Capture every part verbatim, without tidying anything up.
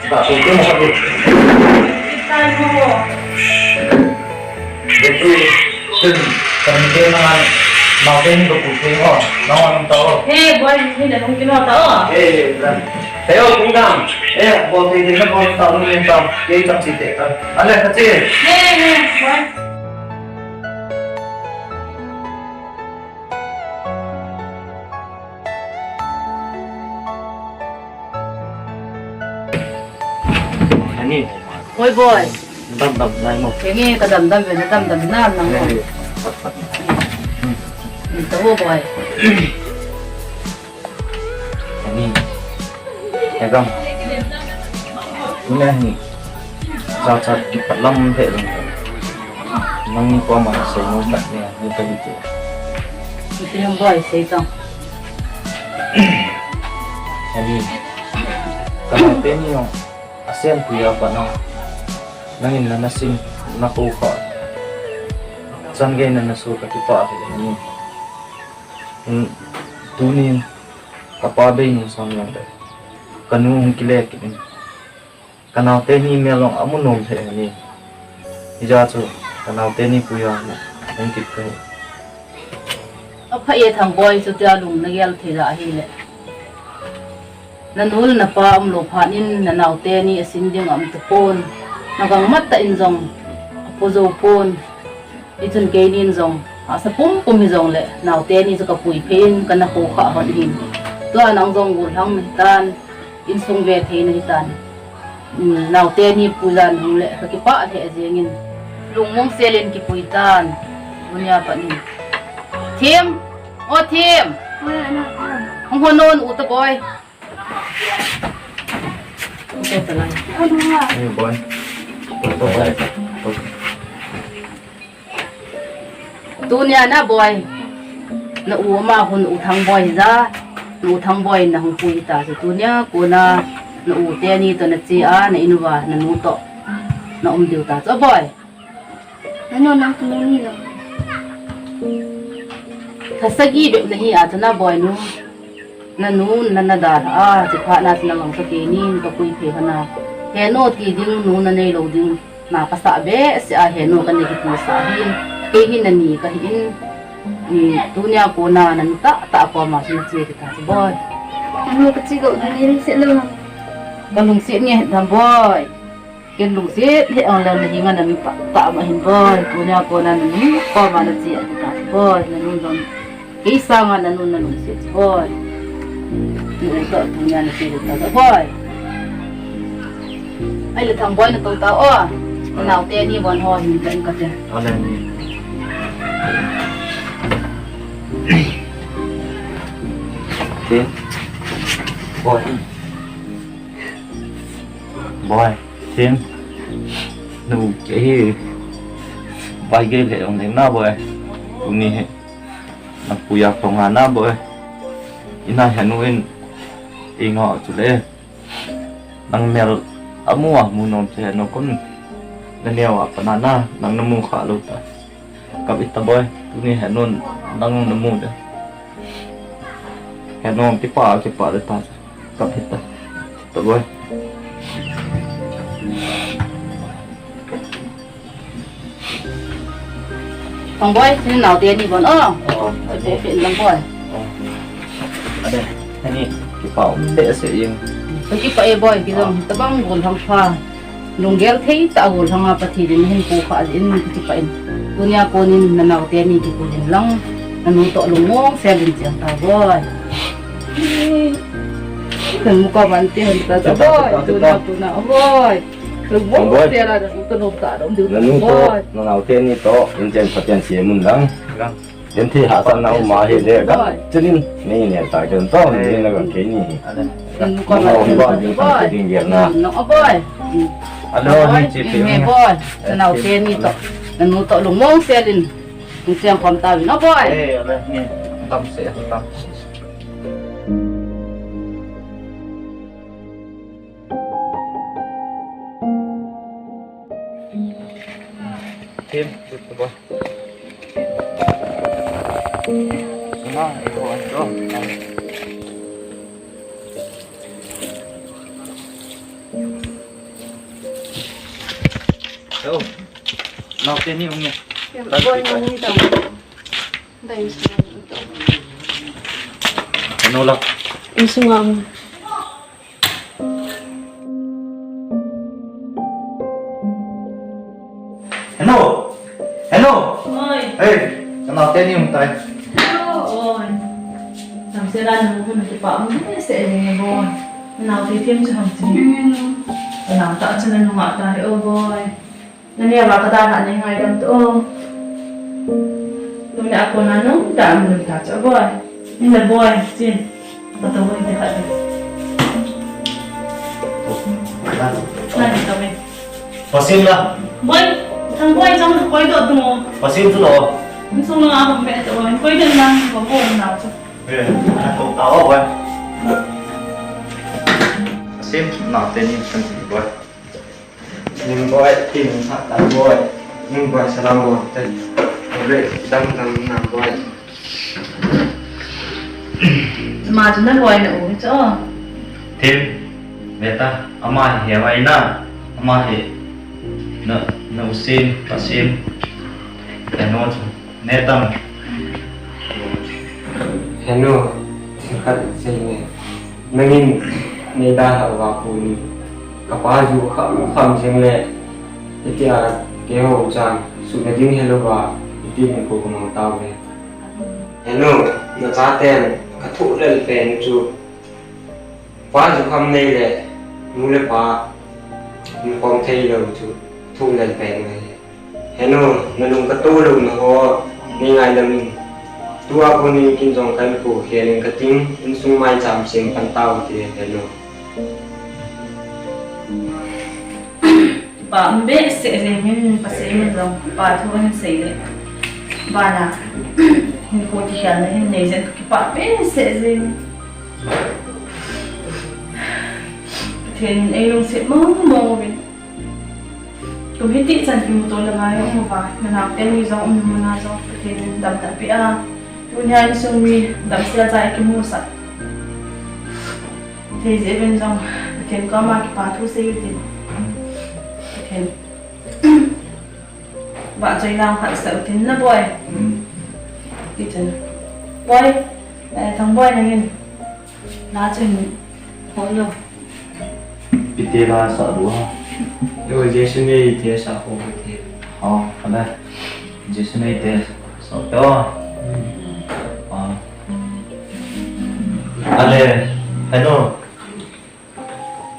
Ka so ke mo ka. Betu, tun, kan ke na ngan, na ke ni ko ku ke mo, na ngan ta o. He, boy, ni na nung kino ta o. He, he, boy. He, o, kung dam. He, boy, ke ni na ko ta nung ta. Ke chang si te ta. Ale, ka si. He, he, boy. Ani. Hoi boy. Dam dam nai mo. Kenge ka dam dam ve na dam dam na na mo. Ani. Ni to boy. Ani. Egam. Ni ani. Cha cha kipat lam he lam. Nang ni ko ma sei mo kat ni ni ka hi ti. Ni ti ham boy sei tang. Ani. Ka te ni yo. Asen puya pa na. Nangin na nasin na ko kha. Chan gei na na su ka ti pa he ni. Tuni ka pa bei nung sang lang de. Ka nu hung kile kit in. Ka naote ni mel long amu nom the ni. Hijeh chun ka naote ni puya hung kit ka hi. Apha e Thangboi, chutia lung na gel thei la ahile. Na nu le na pa um lou phat in na naote ni asin ding a um tapon. Na gangmat tah in jong apo jou pon. Hichun keinin jong, hahsa pumpum hijongle, naote ni chu kapui phei in, kana kou kha hon ahin. Tua nang jong gollhang nahitan, insung ve thei nahitan. Um, naote ni puijan hung le, kakipah lheh jengin. Lungmong selin kipui tan, tunia pat in. Thim! O Thim! Hung hon non u ta boy. Hey, boy. Tunia na boy. Na u ama hun u Thangboi ja. Na u Thangboi na hung pui ta chu tunia kona na u teni to na che a na inu va na nu to. Na um diu ta chu boy. Nanu nang kanu ni lo. Thasagi bep nahi a chu na boy nu. Nanu nana dalha a, chuphat na chu nang ka keinin ka pui phei hana. Henu ti ding nu na nei lou ding. Na ka sa behseh a henu ka nei kiti sa hin. Kei hin na ni ka hin. Ni tunia kona nanu tahtah koma chu na che ta chu boy. Nanu ka che go na ni se lo. Ka lungset nge Thangboi. Ken lungset lheh ong leh na hinga nanu tahtah ma hin boy. Tunia kona nanu koma na che a ta boy. Nanu jong kei sanga nanu na lungset boy. Nanu toh tunia na che ta boy. Ahile Thangboi na tou ta o. Nao teni bon ho hin pen ka te. Ale ni. Te. Boy. Boy. Thim, nu kei hi bai gei lheh ong ding na boy. Tuni hi na puya phong a na boy. Ina henu in i ngah chule. Nang mel amu a mu nom che henu kon na neo a pana na nang na mu kha lou ta. Kap ita boy, tuni henu nang na mu de. Henu kipa kipa de ta. Kap ita. Ta boy. Thangboi, sin nao teni bon o. Oh, ade. Ade, ani kipa um behseh ing. Kipa e boy, kijong tabang gollhang pha. Lunggel thei tah a gollhang a Pathen in nahin kou kha jeh in kipah in. Tunia konin na nao teni kipui in lang. Nanu toh lungmong sel in cheng ta boy. Nanu koma nati hon ta boy. Tunia kona boy. Lungmong sel a nanu toh nom ta nom diu boy. Nanu toh, na nao teni toh, in chen Pathen semun lang. Genthei hahsatna um ahi le, ka chilin nei ne ta ken to, ni na ka ke ni. Nanu koma nati hon ta boy. Ding ger na. No boy. Alo, ni chi pi ni boy. Na nao teni toh. Nanu toh lungmong sel in. Ni cheng khom ta vin o boy. Eh, ale, ni tam se, tam se. Thim, good boy. Suma, ikaw, ano? Yo. Nau teni hung e. Boy, nau hung e. Dai insung. Anu la. Insung am. Hello. Hello. Oi. Hey, ka nau teni hung tai. Hello. Oi. Damsel a nang hung kipah um behseh e boy. Nau te tiem chu ham chi. Ka nau ta chu nunga ta he o boy. Nani ava ka dalha nei ngaidam to. Tuni a kona nung ta mun ta cha boy. Ni na boy chin. Ka to boy te khat. Nani to me. Pasim la. Boy, thang boy chang koi to tu mo. Pasim tu lo. Ni sung nga hom pe to boy. Koi to nang ko ko na chu. Eh, na ko ta o boy. Pasim na te ni kan ti boy. Ning boy, tin hat tan boy. Ning boy, salam boy. Te. Re, dam dam na boy. Ma chu na boy na u cho. Tim, beta, ama hi he mai na, ama hi na, na u sim, pa sim. Te no chu. Netam. Henu, thil khat sei ne. Nangin nei dalha uva koni. Kapa ju kham kham jing le. Hitia keiho chang suhna ding helouva. Hiti hin ko kamang tauve. Henu, nachaten kathoh lel pen chu. Pa jukham nei le, nu le pa, nukhom thei lou chu, thu lel pen ngai. Henu, nalung katoh louna ho, nei ngaidam in. Tua konin kin jong kahin kou khel in kating, insung maicham sem pan tau te, henu. Pa um behseh jeng in, pa sei min jong, pa thu ahin sei le. Bana, hin kou ti khel na hin nei jeng kipah behseh jeng. Pathen in ei lungset mong mong uvin. Kum hiti chan kimuto le ngai um uva, na nau teni jong um na jong Pathen in damna peh a. Tunia insung mi damsel a cha kimusah. Thei jeh uvin jong Pathen koma kipa thu sei utin. Pathen. Vahchoi lam khat sa utin na boy. Ti chun. Boy, eh, thang boy nangin. Na chun. Holo. Pite la sa du ha. Yo, Jesu nei te sa ko pite. Oh, kala. Jesu nei te sa to. Ah. Ale, hello.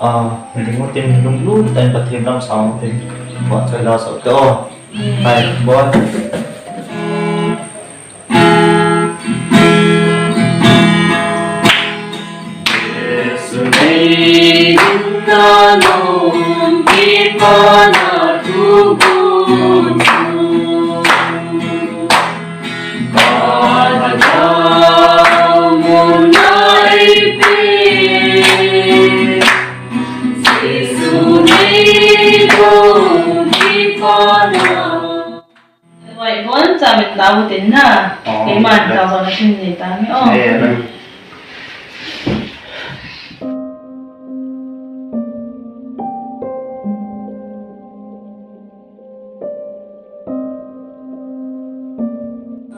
Ah, mi ding utin lunglut tah in Pathen lam sang utin. Vahchoi la sa to. Hai, boy. Wai bon cha mit lau tin na. Oh, keiman ka bon sin ni ta mi o. Eh, eh.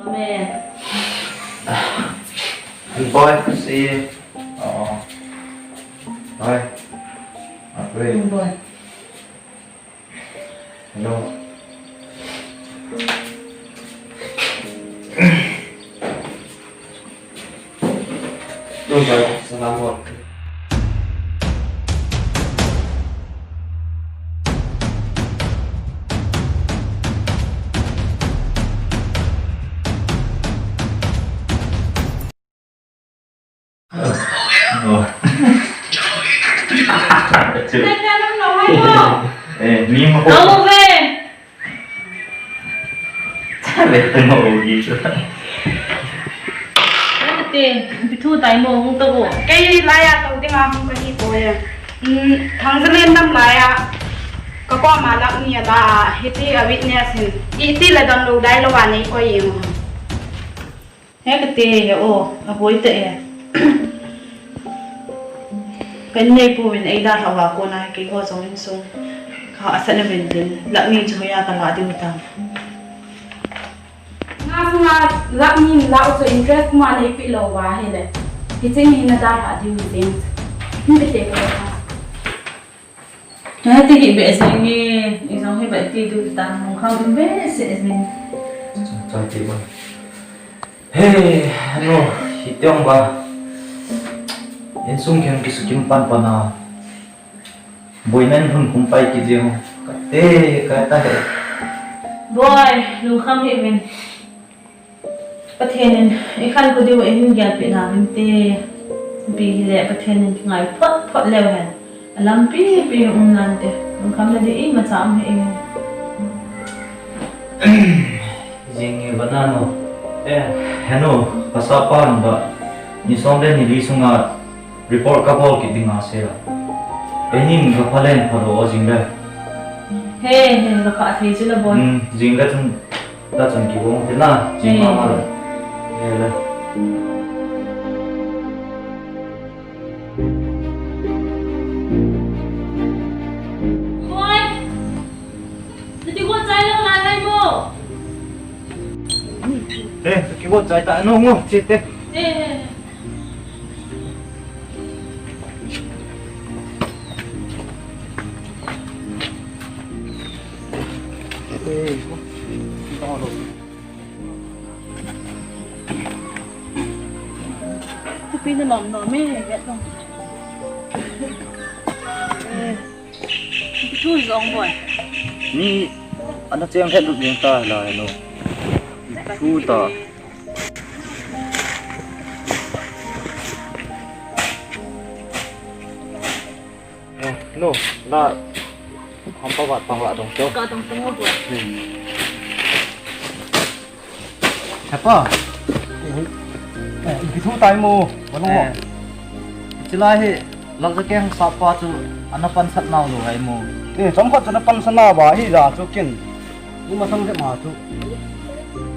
Amen. Boy, see you. Oh. Bye. Bye. Boy. Hello. Hello, sir. Salamat. Oh. Eh, ni mo ko. Kamu ve. Chale, mo ugi chu. Ate, bithu tai mo hung to bo. Kei laiya to dinga hung kahi ko ye. Hmm, Thangzalen nam laiya. Ka koma lak ni ala, hiti a witness hin. Iti la don lo dai lo wa nei ko ye mo. He kati he o, aboi tah e. Kan nei pu in ei dalha uva kona keiho jong insung Hahsatna ven tin, lakh ni chu hoiya kalah diu tam. Nga sunga lakh ni lah u chu interest ma nei pe lou va hile. Hiche hi nadalha diu jeng. Hinte ka. Hiti hi behseh nge, ijong hi bati diu tam, hung khang ding behseh jeng. Chati ba. He, no, hiti ong ba. Insung khen kisukim pan pan a. Boina in hun kum pai kit jeng. Kate, kata he. Boi, lungkham hih uvin. Pathen in, ikhankho diu eihin gelpeh nauvinte. Ipi hile, Pathen in kingai phot phot leu hen. Alampi pi um nante. Lungkham na ding imacha um hih in. Jing nge bana no. Eh, henu, pasal pan ba. Ni som le ni li sunga report kabol kit ding asei a. Eini ka phalen phalo o jing le. He, he, ka pha thei chu la boi. Hmm, jing le chun, la chun kibol te na, jing ma ma le. He le. Boi! Nati ko chai lo lai lai mo. Eh, kibol chai ta, no, ngo, che te. Eh, eh, eh. Thupi na nom nom e, vet nom. Eh, thu jong boi. Ni, ana cheng het lut jeng ta la no. Thu ta. Eh, no, la, hampa vat pang la dong teo. Ka dong teo boi. Hmm. Hepa. Eh, eh, ipi thu tai mo, wanu mo. Eh. Chilai hi, Laljakeng sapa chu ana pansat nau lou hai mo. Eh, chomkhat chu ana pansat nau ba hi ja chu kin. Numa sang se ma chu.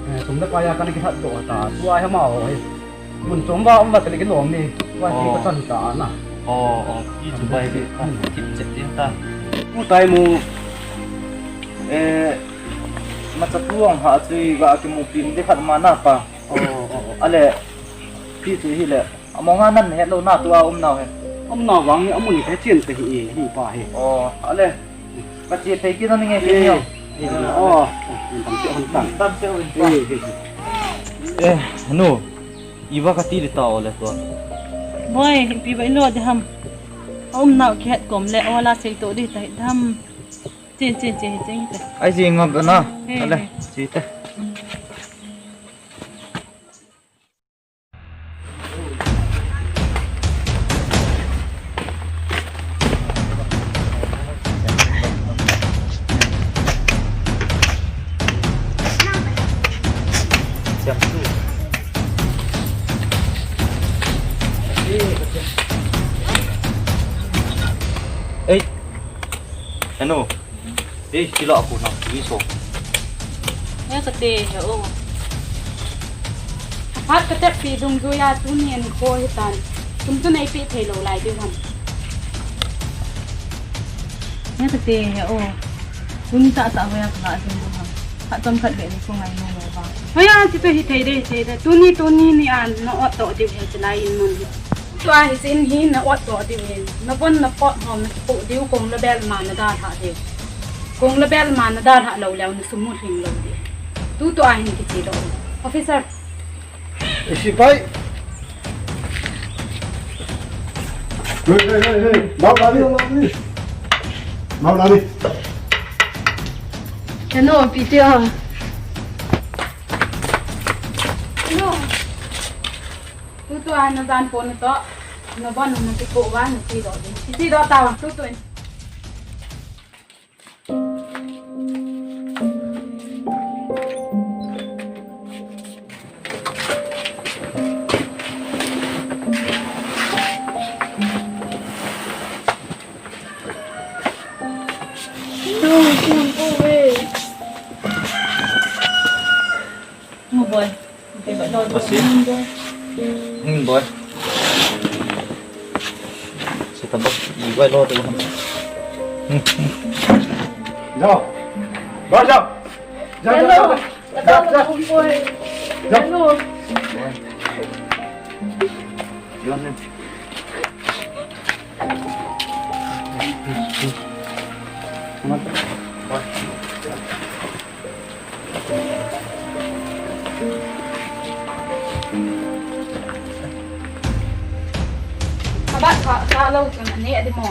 Eh, sum le pai a kana kihat doh ta. Tua hi ama ho hi. Mun chom ba um ba tele kilom ni. Tua hi ka chan ta na. Oh, oh, i chu bai bi ka tip chet ding ta. Thu tai mo. Eh, macha thu ong ha chu i ga kimupi um ding khat ma na pa. Oh, oh, oh. Ale, pi chu hi le. Among a nan het lou na tua um nau he. Um nau vang hi amun hi chen te hi, hi pa hi. Oh, ale. Ka che thei kit na nge ke ni. Eh, oh, tam se hon tan. Tam se hon tan. Eh, eh, eh. Eh, nu. Iva kati le ta o le tua. Boi, ipi ba ilo de ham. Um nau kihet kom le o la sei to de ta hi ham. Chen, chen, chen, chen te. Ai ji ngam da na. Eh, ale, eh. Che te. Ei, Henu. Ei, kila ko na, ni so. He kate he o. Phat katep pi dungjuiya tuni anikho hitan. Sum chu neipe thei lou lai diu ham. He kate he o. Tuni tahtah hoiya kalah ding diu ham. Phat chomkhat beh nikho ngai nom lou va. Hoiya, chuti hi thei de, thei de. Tuni, tuni nia na ot toh diu he chilai in mun hi. Tua hi chen hi na ot toh diu hin. Na von na pot hom na kipoh diu kong le bel ma na dalha diu. Kong le bel ma na dalha lou leu na sum mu lhing lou diu. Tu tua hin kiche doh. Officer. Eh, sipai. Hey, hey, hey, hey. Mau lari, mau lari. Mau lari. Henu, ipi tia. Henu. Tutua na dan pon to. Na bon na kipoh va na che doh diu. Che doh ta va tutua. Mo boi. Kasi. Hmm, boi. Sa tabak, iwai lo tu. Hmm, hmm. Jao. Jao, jao. Jao, jao, jao, jao. Jao. Jao. Abat kha, kha lo chun ani adi mo.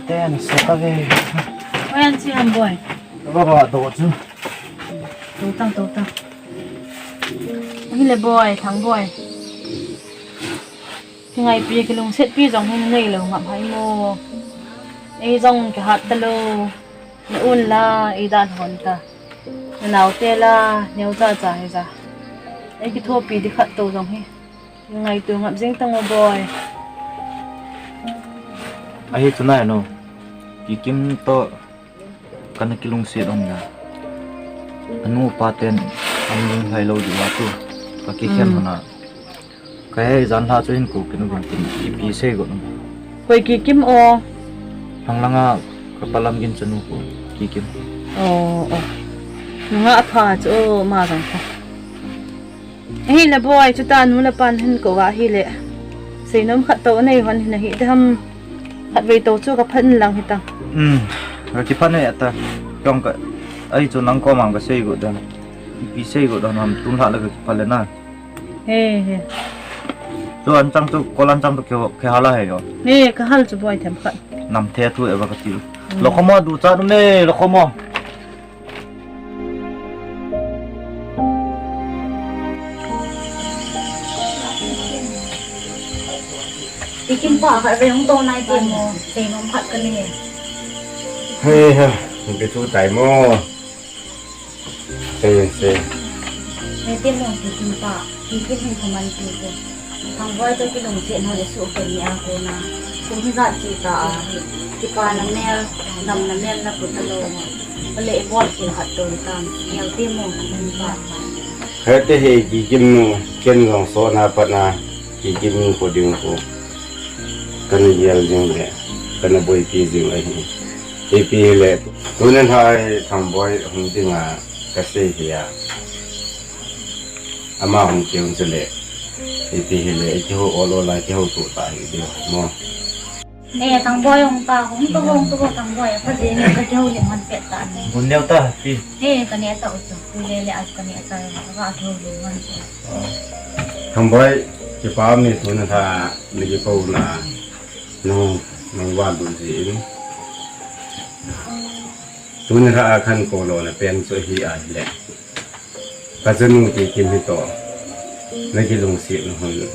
Ten, sa ka ve. Oi, an si ham boy. Ba ba do chu. Tu tang, tu tang. Hi le boy, thang boy. Ngaipi kilungsetpi jong hin nei lo ngap hai mo. Ei jong kihat ta lo. Na un la, ei dan hon ta. Na nau te la, neu cha cha hi ja. Ei kithopi di khat to jong hi. Ngaitu ngap jing tang o boy. Ahi tunai no. Kikim to. Kana kilungset um ya. Anu pa ten an lunglhai lou diu a chu. Ka kikhen hon a. Ka hei jan lha chu hin ko kin uvin tin ipi sei got um. Koi Kikim o. Lhang langa ka palam gin chanu ko Kikim. O, o. Nga pha chu o ma jang pha. Ahi le boy, chuta nu le pan hin ko va hi le. Seinom khat to nei hon hin ahi te ham. Khat vei to chu ka phan lang hi ta. Um, ka kiphan e ta. Kong ka, ahi chu nang ko mang ka sei got dan. Ipi sei got dan ham tun lha le ka kiphan le na. He, he. Chu an chang chu, kol an chang chu ke, ke hala he yo. He, ka hal chu boy them khat. Nam the thu e va ka ti. Um. Lo khomo du cha nu me, lo khomo. Kikim pa khat ve hung to nai te mo, seinom khat ka nei. Hei ha, hung ke thu tai mo. Sei, sei. Hei te mo Kikim pa, Kikim hin khaman ti ko. Thang boy to kilungset hon le su ke ni a ko na. Ko hi ja chi ta a. Kipa na mel, dam na mel na pu ta lo. Pale bol kil khat to tam. Hel te mo Kikim pa. Hei te he Kikim nu, ken jong so na pa na Kikim nu ko ding ko. Kana gel jing le, kana boipi jing ahi. Ipi le, tunin hai thang boy hung ding a ka sei hi a. Ama hung keu chu le. Ipi hi le, i kihou ol ol a, kihou tu ta hi diu mo. Ne, thang boy hung ta, hung to, hung to, thang boy, ka je ne, ka kihou le man pet ta ne. Bun neo ta, pi. Ne, ka ne ta u chu, pi le le a ka ne ta, ka kihou le man pet. Thang boy, kipa mi tun tha, ni kipa u na, nung, nung va du ji in. Tun tha a khan ko lo na pen chu hi a hi le. Ka chanu Kikim hi to. Na kilungset na hon.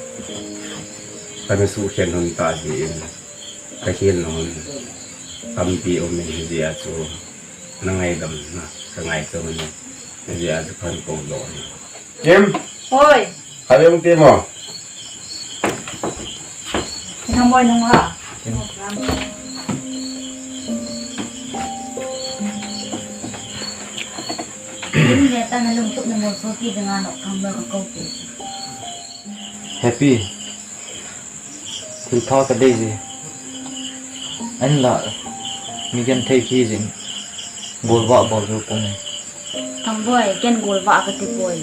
Ka na sukhen hon ta ji in. Ka khen na hon. Tampi um in hi ji a chu. Na ngaidam na. Ka ngai chu hon. Hi ji a chu khan ko lo na. Kim. Hoi. Kha le hung ti mo. Nang moi nung ha. Kim le ta na lungtup na mo so ti ding a nok kam ba ka ko ti. Happy. Thil pha ka dei ji. Ahin la, mi genthei kiji. Golvah bol jou pon. Thang boy, ken golvah ka ti poi.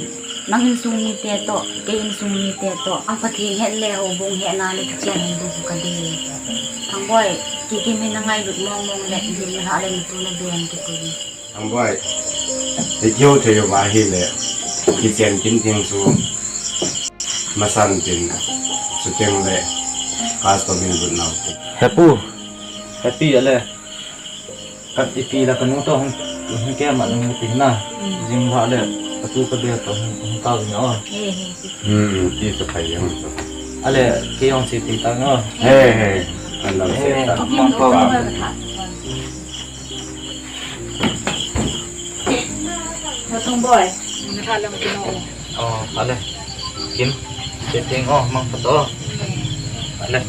Nang insung mite toh, kei insung mite toh. A Pathen het le houbung hetna le kichen hung bol ka dei. Thang boy, Kikim hi na ngailut mong mong le, lim na ha le nitu na ben ti poi. Thang boy, i kihou thei uva ahile, kichen kin ding chu, masan tin, chuteng le, custom in lut nau te. Hepu, Happy ale, kat ipi la kanu toh hung, hung kei ma nung ti na, jing la le, katu ka be toh hung, hung tao ni o. Hmm, ti sa kai yang to. Ale, kei jong chi ti ta ngo. He, he, kan lam se ta. Mang pau. Thang boy, na tha lang kino. Oh, ale. Kim, che ting oh, mang phat oh. Ale.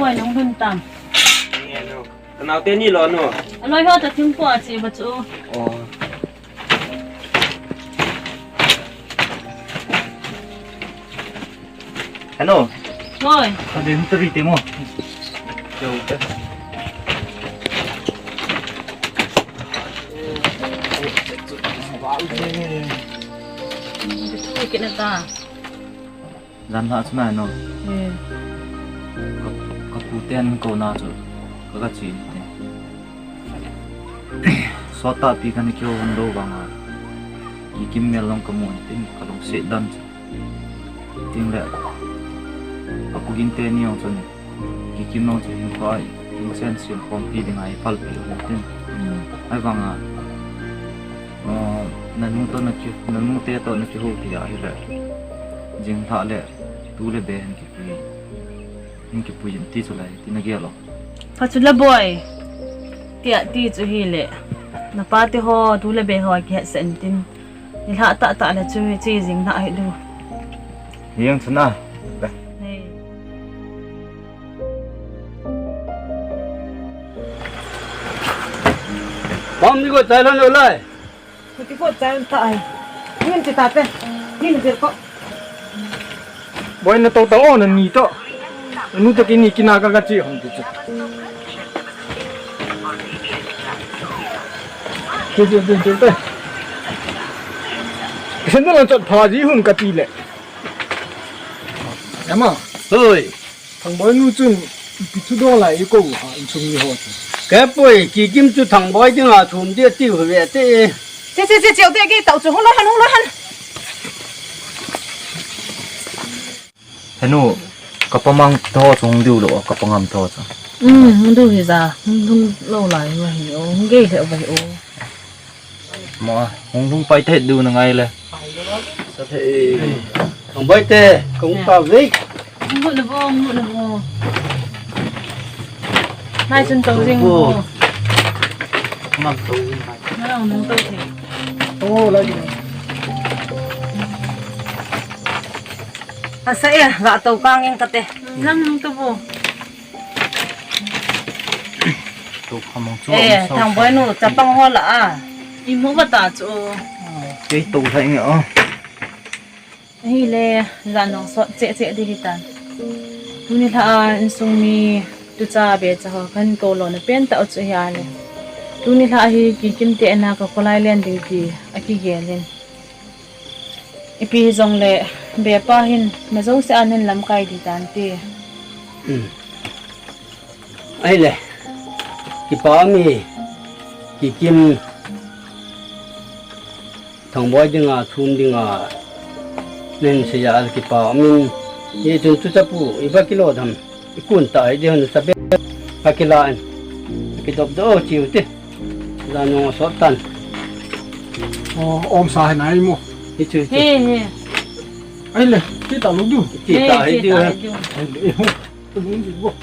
Boi, nang lhun tam. Ka naote ni lou nu. Aloi ho ta thingpua che ba chu. Oh. Hello. Boi. Ka din tu ri te mo. Yo. Kina ta. Jan lha chu na no. Hmm. Ka, ka pu ten ko na chu. Ka ka chi te. Sot tahpi kana kihou hon lou vanga. Kikim mel long ka mu tin ka lungset dan chu. Tin le. A pu gin te ni ong chun. Kikim long chu hin ko ai. Hin chen sin khompi ding ai pal pi ong tin. Hmm. Ai vanga. Aa, nanu toh naki, nanu te toh nakihoupi ahile. Jing lha le, tu le be hin kipui, hin kipui in ti chu lai, ti nagel o. Pha chu la boi. Tia ti chu hile. Napa te ho, tu le be ho kihetsah in tin. Nilhah tah tah le chu, che jing lha hi diu. Hiang chu na. Nei. Bom ni ko chai lhon lou lai. Kuti ko chai ta ai. Nin ti ta pe. Nin ti ko. Boi na to ta o na ni to. Nu to kini kina ka ka chi hon ti chu. Ti ti ti ti. Sen na chot pha ji hun ka ti le. Ema. Hoi. Thangboi nu chun ipi thu dol a i kou ham insung mi ho chu. Kei poi, Kikim chu Thangboi dinga thum dia tiu ve te. Che, che, che, che, te kei tau chu hung loi hon, hung loi hon. Henu, ka pa mang tho chu hung diu lou, ka pa ngam tho chu. Um, hung diu hi ja, hung, hung lou lai va hi o, hung gei le va hi o. Mo, hung lhung pai te diu na ngai le. Sa the. Thangboi te, kong ta ve. Ngu na bo, ngu na bo. Nai chun to jing bo. Mam to jing. Na nung to the. Oh, lai. Asa e, la to kang ing kate. Nang nung to bo. Tu khamong chu. Eh, Thangboi nu, chapang ho la a. I mu va ta chu. Kei tu thai nge o. Ahile, jan nong sot che che di hi tan. Tuni lha a insung mi tu cha be cha ho kan ko lo na pen ta chu hi a le. Tuni lha hi Kikim te na ka kolai len ding ti a kigel in. Ipi hijong le, be pa hin, na jong se anin lamkai di tan ti. Hmm. Ahile, kipa mi, Kikim, Thangboi dinga, thum dinga, nen se ya kipa min, i tun tu chapu, i ba kilo dam. I kun ta hi di hon sa be. Ka kila in. Ki dop do chiu ti. La no so tan. O, om sa hi nai mo. Hi chu, hi chu. He, he. Ai le, ti ta lu du. Ti ta hi di. Ai le, ho. Tu lu di bo.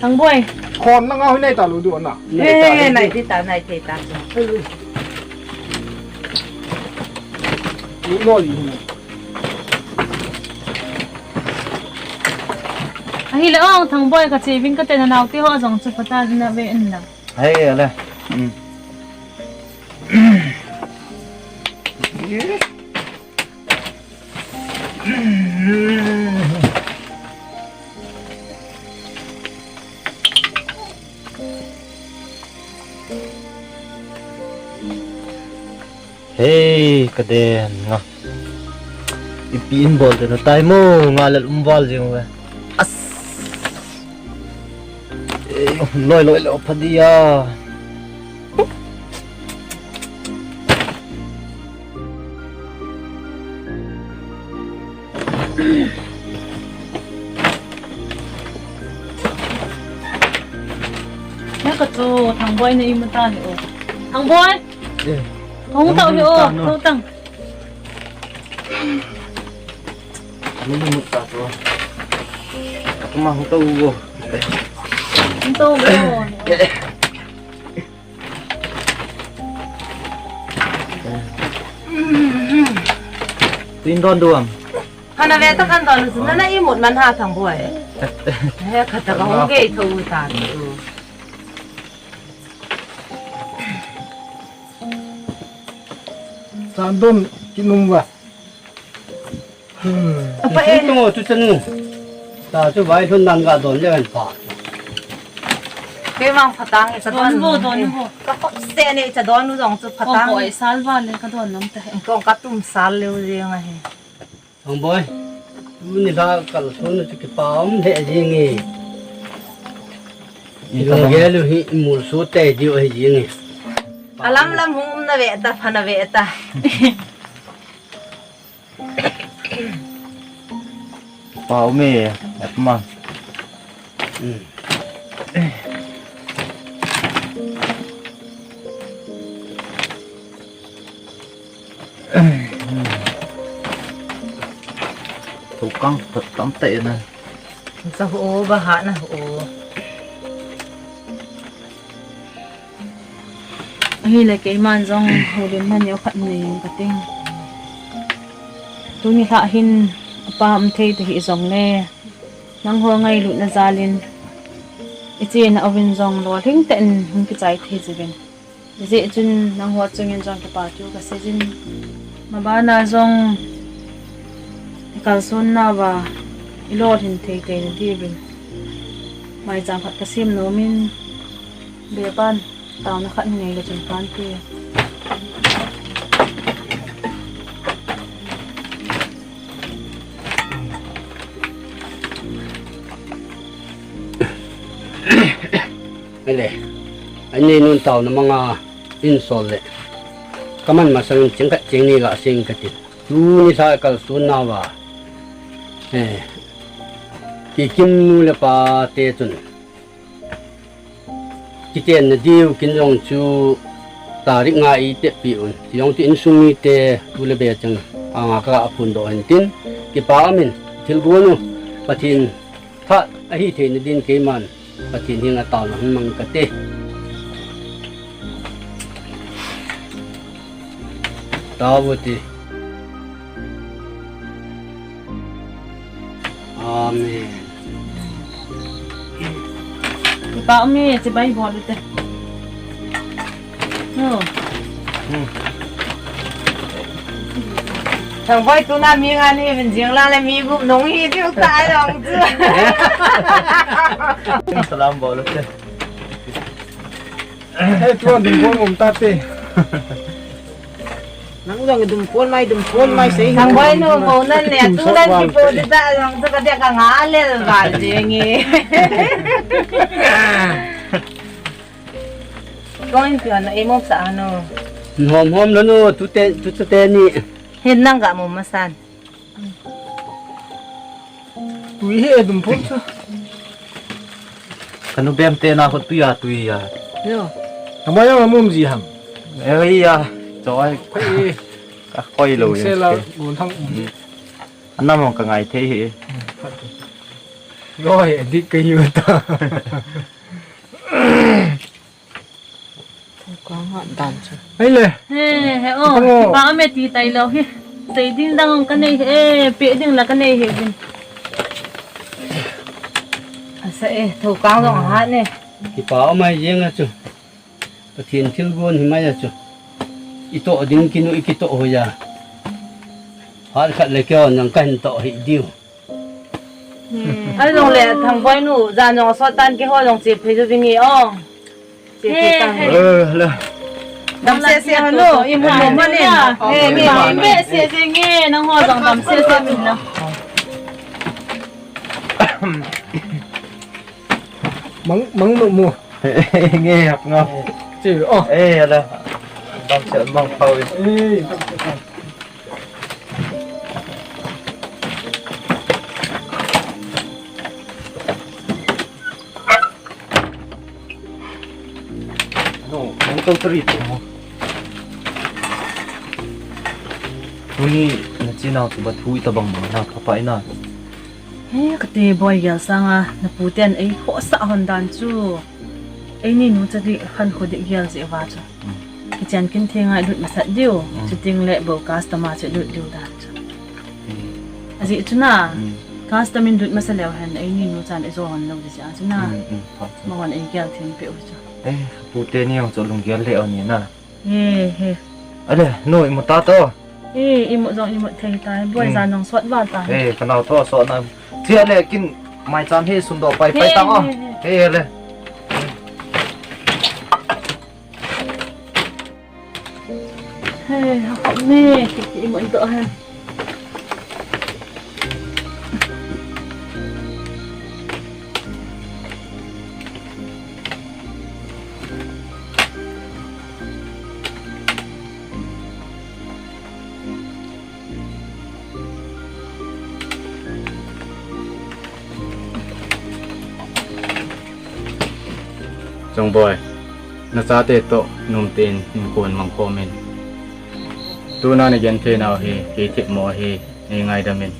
Thangboi. Khon na nga hoi nai ta lu du na. He, nai ti ta, nai ti ta. Lu no di. Ahile ong Thangboi ka che ving kate na naote ho jong chu pata na ve in la. Hei ale. Um. Hei, ka den nga. Ipi in bol te na tai mo, nga lel um val jing ve. As. Ei, um loi loi lo pha dia. Na ka chu Thangboi na imu ta hi o. Thangboi. Eh. Hung tau hi o, hung tang. Hung tau hi o. Hung tau hi o. Tin don duam. Hana ve ta kan don su na na imut man ha Thangboi. He, khat a ka hung gei tho u ta tu. Sandon kinung va. Hmm. Apa eh? Tu tu chanu. Ta chu vai thun dan ga don le kan pa. Keima phatang i cha don. Don vo, don vo. Ka khop se ne cha don u jong chu phatang. Kong ko ai sal va le ka don nom ta he. Kong ka tum sal le u jeng a he. Thang boi. Tuni la kalson chu kipa um le jing e. I ka gel u hi mul su te diu he jing e. Alam lam hung um na ve ta, pha na ve ta. Pa um e, at ma. Thukang tam te na. Sa ho ba ha na ho. Ahile keiman jong houlim na neo khat nei ka ting. Tuni lha hin apa um thei ta hi jong le. Nangho ngailutna jal in. I chena uvin jong lolhing tah in hung kichai thei jeh uvin. Hijeh chun nangho chungin jong kipa thu ka sei jin. Mabana jong i kalson nauva i lolhin thei thei na diuvin. Maicham khat ka sem nom in. Be pan. Taona khat nei le chun pan ti. Ele. Ani nun taona manga in sol le. Kaman masang ching khat ching ni la sing kati. Tuni sa kalson nauva. Eh. Kikim nu le pa te chun. Kiten na diu kin jong chu tarik nga i tepi un. Ti jong ti insung mite tu le be chang. Anga ka phun doh hen tin. Kipa um in thil gon u. Pathen phat ahi thei na din keiman. Pathen henga taona hung mang kate. Tao te. Amen. Kipa um e, chibai bol u te. No. Hmm. Thang boi tuna mi nga ni min jing lang le mi gup nong hi diu ta jong chu. Salam bol u te. He, tuan dum kon mum ta te. Nang jong dum kon mai, dum kon mai sei. Thang boi nu, ko nan ne, tu nan ki po di ta, jong tu ka dia ka nga le val jeng e. Ko in pian na e mom sa ano. Hom hom lo nu, tu te, tu te ni. Hin nang ga mom masan. Tui hi e dum phun chu. Kanu bem te na ko tui a tui a. Yo. Kama yang mum ji ham. E ya. Choi. Koi. Ka koi lo. Se la gun thang. Anam ka ngai thei hi. Yo he dik ka hi ta. Ka ngat dan chu. Ai le. He, he, o. Kipa um e ti tai lou hi. Sei ding dang ka nei he, pe ding la ka nei he din. Asa e, thokang jong ahat ne. Kipa um e jeng a chu. Pathen thilgon hi mai a chu. I toh ding kinu i kitoh ho ya. Hat khat le keo nang ka hin toh hi diu. Ai jong le Thangboi nu, jan jong asot tan keiho jong che phei jou vinge o. Che phei tang. He, he. Eh, le. Dam sese ho nu, i mun mo mo ni. He, nge, nge sese nge, nangho jong dam sese min na. Mang, mang nu mo. Nge hap nga. Che, oh. Eh, le. Dam se mang pau. Eh, dam se pau. No, nang tau tari tu mo. Tuni na chinau tu ba thu i tabang mo na papa ina. He, kati boi gel sanga, na pu ten ei khosa hon dan chu. Eini nu cha di khan kho di gel je va chu. Mm. Kichen kin theng a lut masat diu, mm, chuting le bo customer chu lut diu dan chu. Mm. Ajeh chu na, mm, Custom in lut masa leu hen, eini nu chan eijo hon lou ding jeh a chu na. Hmm, hmm, pha chu. Amahon eigel them peh u chu. Eh, pu teni jong chu lunggel lheh u ni na. He, he. Ale, nu, imu ta to. He, imu jong imu thei tai. Boi, hmm, jan jong sot val tai. He, kanao to, sot na. Chia le, kin maicham hi sundoh pai, he, pai tang o. He, he. He, le. He, ha khop ne, ki, ki imu in to hen. Chongboi, nachate toh nomtah in hinkho mang khom in. Tuna nagenthei nau hi, kei themmo ahi, nei ngaidam in.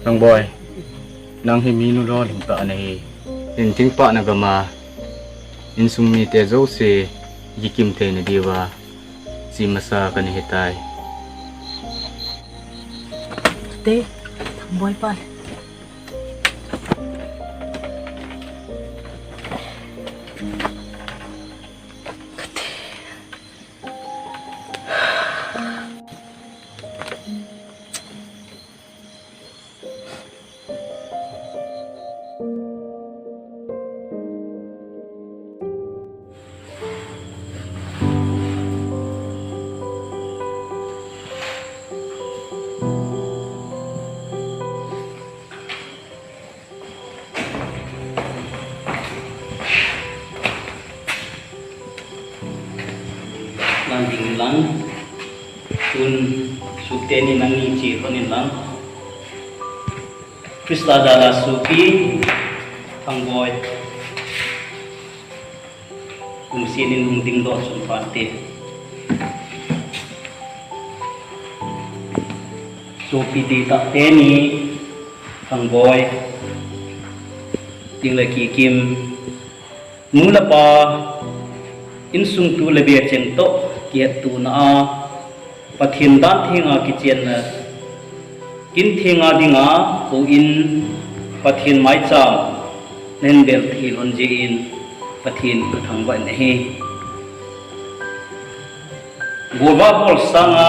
Chongboi, nang hi minu lolhing tah nahi. Inthing pah na gam a, insung mite jouse kikim theina diuva che masa kana hitai. Te, Thangboi pa le. Nang ding lang, tun sukte ni nang ni che lhon in lang. Christa jal a sopi, Thangboi. Lungset in hung dingdoh chun pha te. Sopi titah teni, Thangboi, ding le kikim, nu le pa, insung tu le be cheng toh kihettohna a, Pathen dan thenga kichenna, kin thenga dinga houin, Pathen maicham nahin bel thei lhon jeh in Pathen kathangvah in ahi. Golvah bol sanga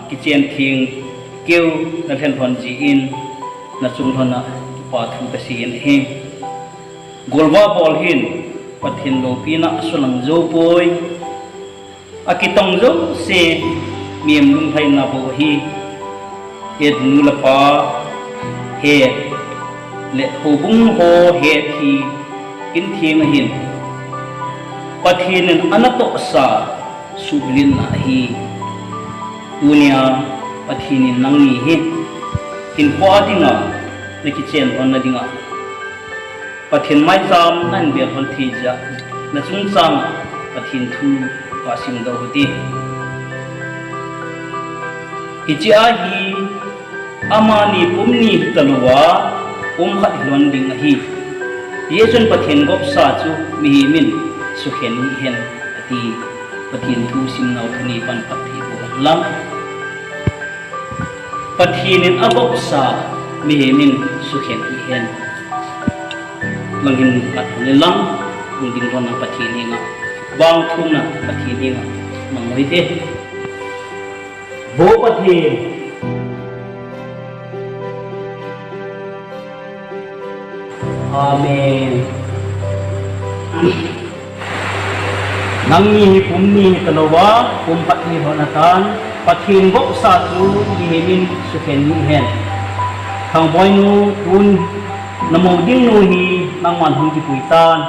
kichen theng keu nalhen lhon jeh in nachung lhon a kipa thu kasei in ahi. Golvah bol hin Pathen loupina asuhlang jou poi. Akitong jouse mihem lunglhaina bou ahi. Het nu le pa, het le houbung ho het hi kin theng ahin, Pathen in ana tohsa suhbulhitna ahi. Tunia Pathen in nangni hi hinkho a dinga nakichen lhonna dinga Pathen maicham nahin bel lhon thei jeh a, nachungchang Pathen thu kasim doh u hite. Hiche a hi amani pum ni hita louva, pum khat hi lhon ding ahi. Hijeh chun Pathen gopsa chu mihem in sukhen hih hen ati. Pathen thu simnau thani pan phat thei bou lang. Pathen in agopsa mihem in sukhen hih hen. Lang hin ngat hon in lang, hung ding lhon na Pathen henga, vangthumna Pathen henga mang u hite. Vo Pathen. Amen. Nangni hi pum ni hita louva, pum khat hi lhon atan, Pathen gopsa chu mihem in sukhen hih hen. Thangboi nu, tun namou ding nu hi nangman hung kipui tan.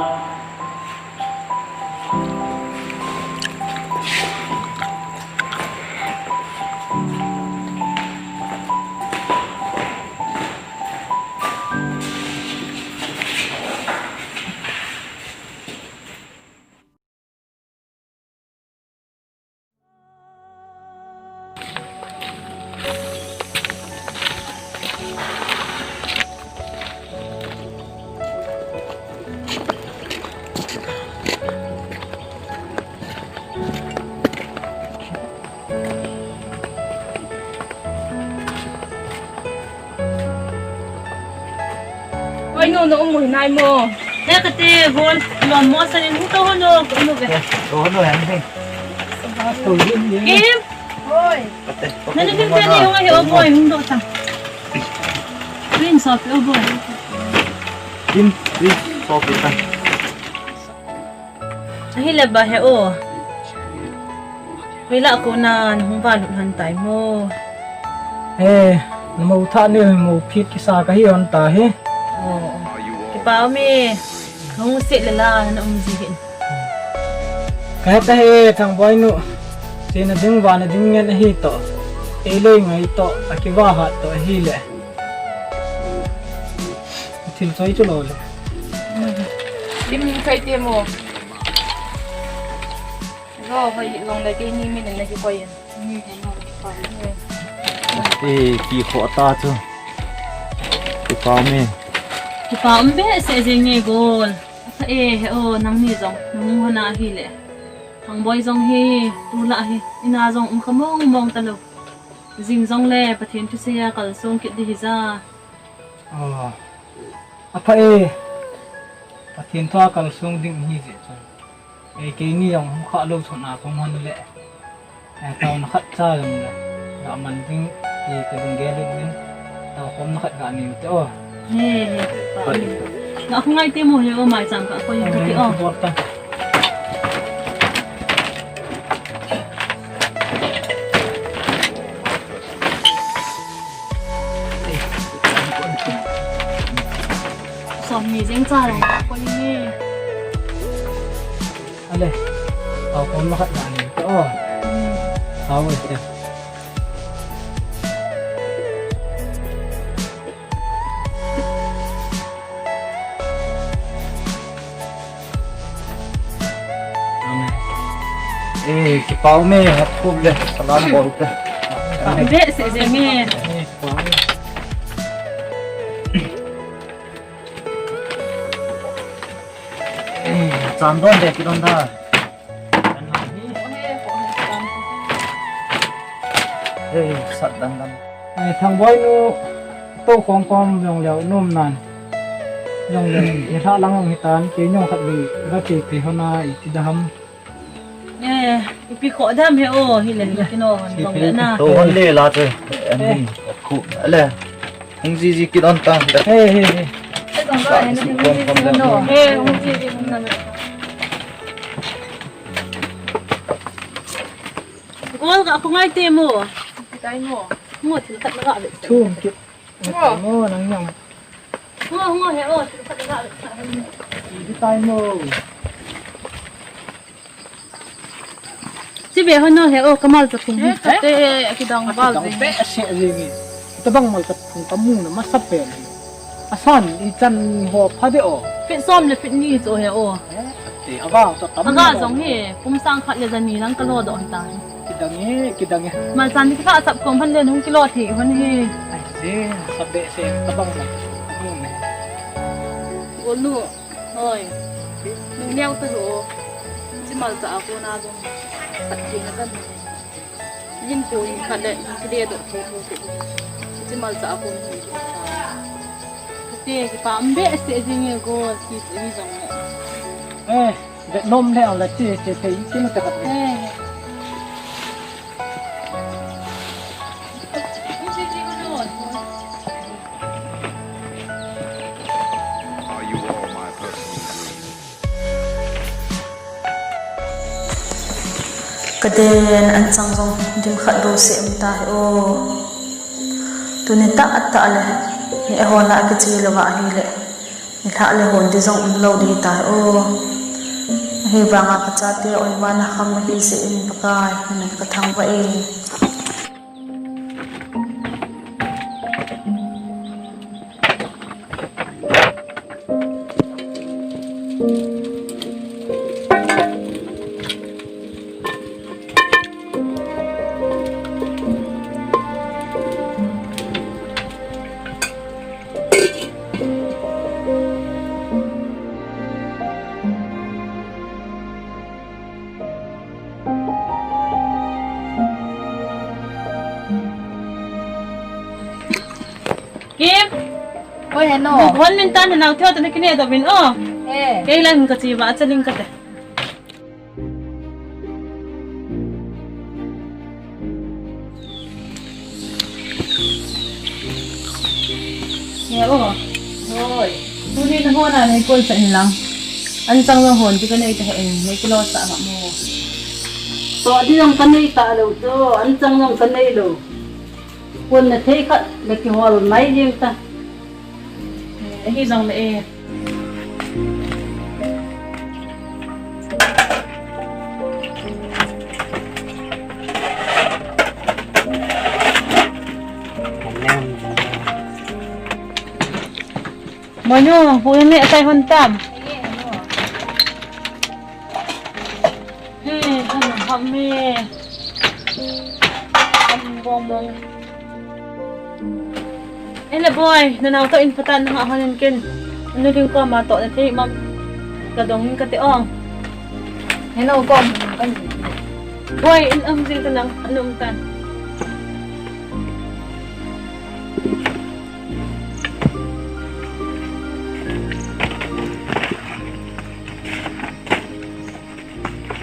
Ano umu hinai mo. He kate, hon, lom mo sa ni mu to hono, umu be. Rohano yan din. Kim. Oi. Nani kim kani hung ahi o boy, hung do ta. Green soft o boy. Green, green soft ta. Ahile ba he o. Hoilah kona nahung valut lhon tai mo. He, namo tha ni mo phit kisa kahi lhon ta hi. Oh. Kipa um e. Hung se le la na um ji hin. Kahe ta he Thangboi nu. Chena ding vana ding ngen ahi toh. Eilei ngai toh, akiva hat toh ahile. Thil choi chu lo le. Lim lim khai te mo. Lo hoi long le ke ni min na ki koi. Ni na ki koi. E, ki kho ta chu. Kipa um e. Kipa um behseh jenge gol. Apha e, he o, nangni jong nahung hon ahile. Thangboi jong hi, tulai hi ina jong um kha mong mong talou. Jing jongle Pathen thusei a kalsong kit ding hija. Oh. Apha e. Pathen thu a kalsong ding hijeh chun. E, keini jong hung kha lou chun a kahung hon le. E, taona khat cha jongle. Ga man ding, e, kalung gel in. Tao khomna khat ga nei u te o. He, he, pa. Ga khu ngai te mo he o, maicham ka koi u te o. Bol ta. Som ni jeng cha jong ka koi ni. Ale. Tao khomna khat ga nei u te o. Hmm. Tao e te. Amen. Eh, kipa um e, hat khup le, salam bol te. Kipa um behseh jenge. Eh, kipa um e. Eh, chan don de, kidon da. Hei, sat dan dan. Eh, Thangboi nu, to khom khom jong leo nom nan. Jong leo, e, lha lang jong hitan, kei jong khat vei, va che pe hon a, iti dam. Eh, ipi kho dam he o, hile, hile kino, jong le na. To hon le la che, en, khu, ale. Hung jiji kit on ta. He, he, he. Ka si kom kom da. He, hung jiji hung na. Gol ga khu ngai te mo. Tai mo. Mo thil khat na ga ve. Thum kit. Mo. Mo nang yang. Mo, mo he o, thil khat na ga ve. Tai mo. Chi be hon o he o, kamal cha thum. He, kate, akidang bal jing. Behseh jing e. Tabang mal cha thum kamu na masa pen. Asan, ichan ho pha de o. Fit som le fit ni chu he o. He, kate, aga cha tam. Aga jong he, kum sang khat le jani lang kalo doh ta. Kidang e, kidang e. Mal chan ni kha sap kom han le nung kilo thi hon he. Ai se, sa behseh, tabang mal. Kamu ne. Gol nu. Hoi. Nung neo ta ho. Chi mal cha a kona jong. Khat thei na kan. Yin ko yin khat le, yin kile do thei thei thei. Chi mal cha a kon. Te, kipa um behseh jing e gol, ki ni jong le. Eh, be nom le la che, che, che, ki na ta khat. Eh. Are you all my personal dreams? Kaden an chang jong dim khat bou seh um ta hi o. Tuni tah tah le, ni e hon a kiche lou va ahile, ni lhah le hon di jong um lou di ta hi o. Ahivanga ka chate oivan a kham na hi jeh in Pakai, namin ka thangvah e. Kim! Oi, Heno. Bon min tan na thio ta na kine do min o. Eh. Kei lang ka chi ba cha ling ka te. Ye o. Oi. Tuni na hon a nei koi sa in lang. An chang lang hon ti ka nei ta hen, nei kilo sa ma mo. To di lang ka nei ta lo to, an chang lang ka nei lo. Kon na thei khat na kihol mai jeng ta. Eh, hi jong le eh. Manu, pu ni atai hon tam. He, hanu ham me. Ham bong bong. Ele boy, na nau to in patan na ha hanin ken. Anu ding ko ma to na thei mam. Ka dong ka te ong. He no ko kan. Boy, in am jing ta nang, anu um tan.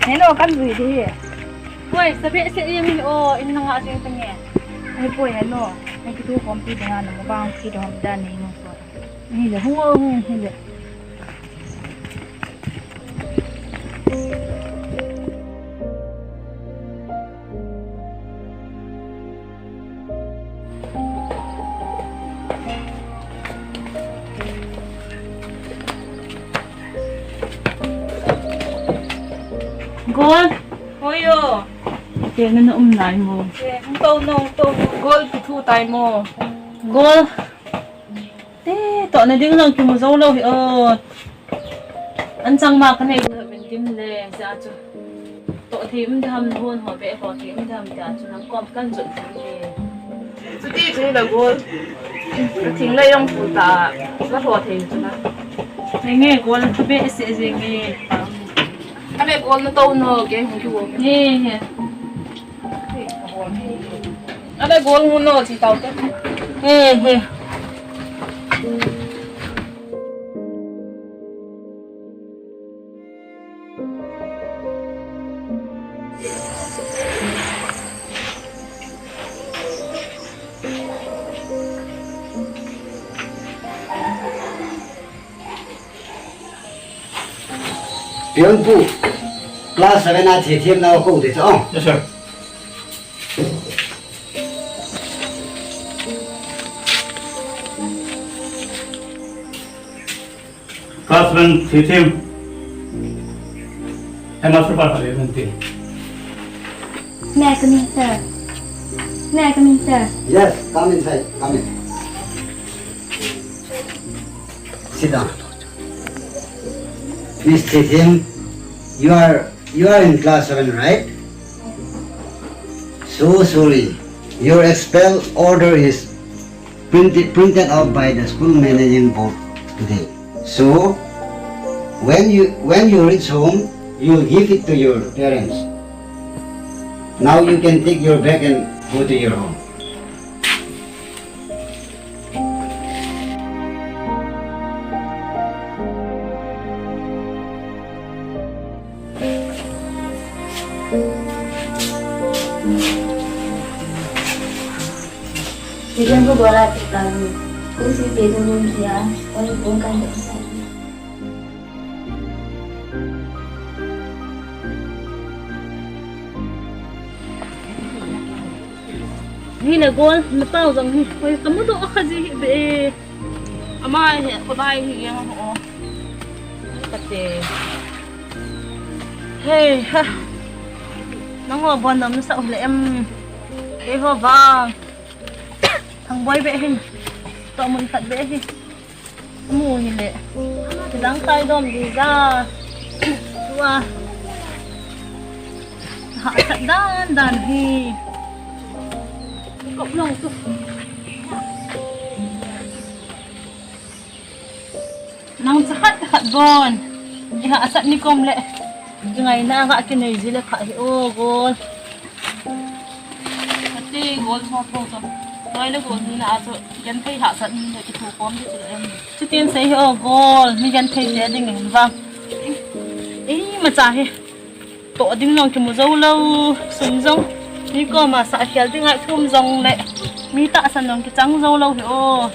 Heno, kan vui di. Poi, sabe se iem in o, in nanga jeng tenge. Ai poi, heno. Ai kitu khom pi dinga na mobang ki dom dan nei mo so. Ni le hung o hung, ni le. Gol. Hoi o. Te na na um lai mo. Te, hung to no, hung to no. Gol, pi thu tai mo. Gol. Te, to na ding lang kimu zo lo hi o. An chang ma ka nei lo min kim le, ja chu. To thei um dam hun ho be ho thei um dam ja chu nang kom kan jot thei le. Chuti chu la gol. Thing la yong pu ta. La ho thei chu na. Nei nge gol chu be se je nge. Ale gol na to no ke hung ki wo. He he. Ale gol ngun no chi tau te. He he. Pion pu, class seven a thi thiam nau ko ti cho. Yes, sir. Class seven thi thiam. Headmaster pa pa le nanti. May I come in, sir? May I come in, sir? Yes, come inside. Come in. Sit down. Miss Thithim, you are, you are in class seven, right? So sorry. Your expel order is printed, printed out by the school managing board today. So when you, when you reach home, you give it to your parents. Now you can take your bag and go to your home. Idan ko bola ke kalu. Kusi pe ko nun kia. Oi ko kan de sa. Hi le gol, na pau jong hi. Oi, kamu do kha ji hi be. Ama hi, ko dai hi yang ho. Kate. Hey, ha. Nang ho bon dam sa le em. Kei ho vang. Thang boi be hin. To mun khat be hi. Mu hi le. Dang tai dom di ja. Tua. Ha, sat dan dan hi. Kop long tu. Nang cha khat khat bon. Iha sat ni kom le. Ngai na ga kinei ji le kha hi o gol. Ati gol so tho so. Noi le gol ni na a chu genthei hahsat ni le kithokhom di chu em. Chutin sei hi o gol, mi genthei te ding in vang. Imacha hi. Toh ding jong kimu jou lou, sum jong. Mi koma sah khel ding ngaithum jong le. Mi tahsan jong kichang jou lou hi o.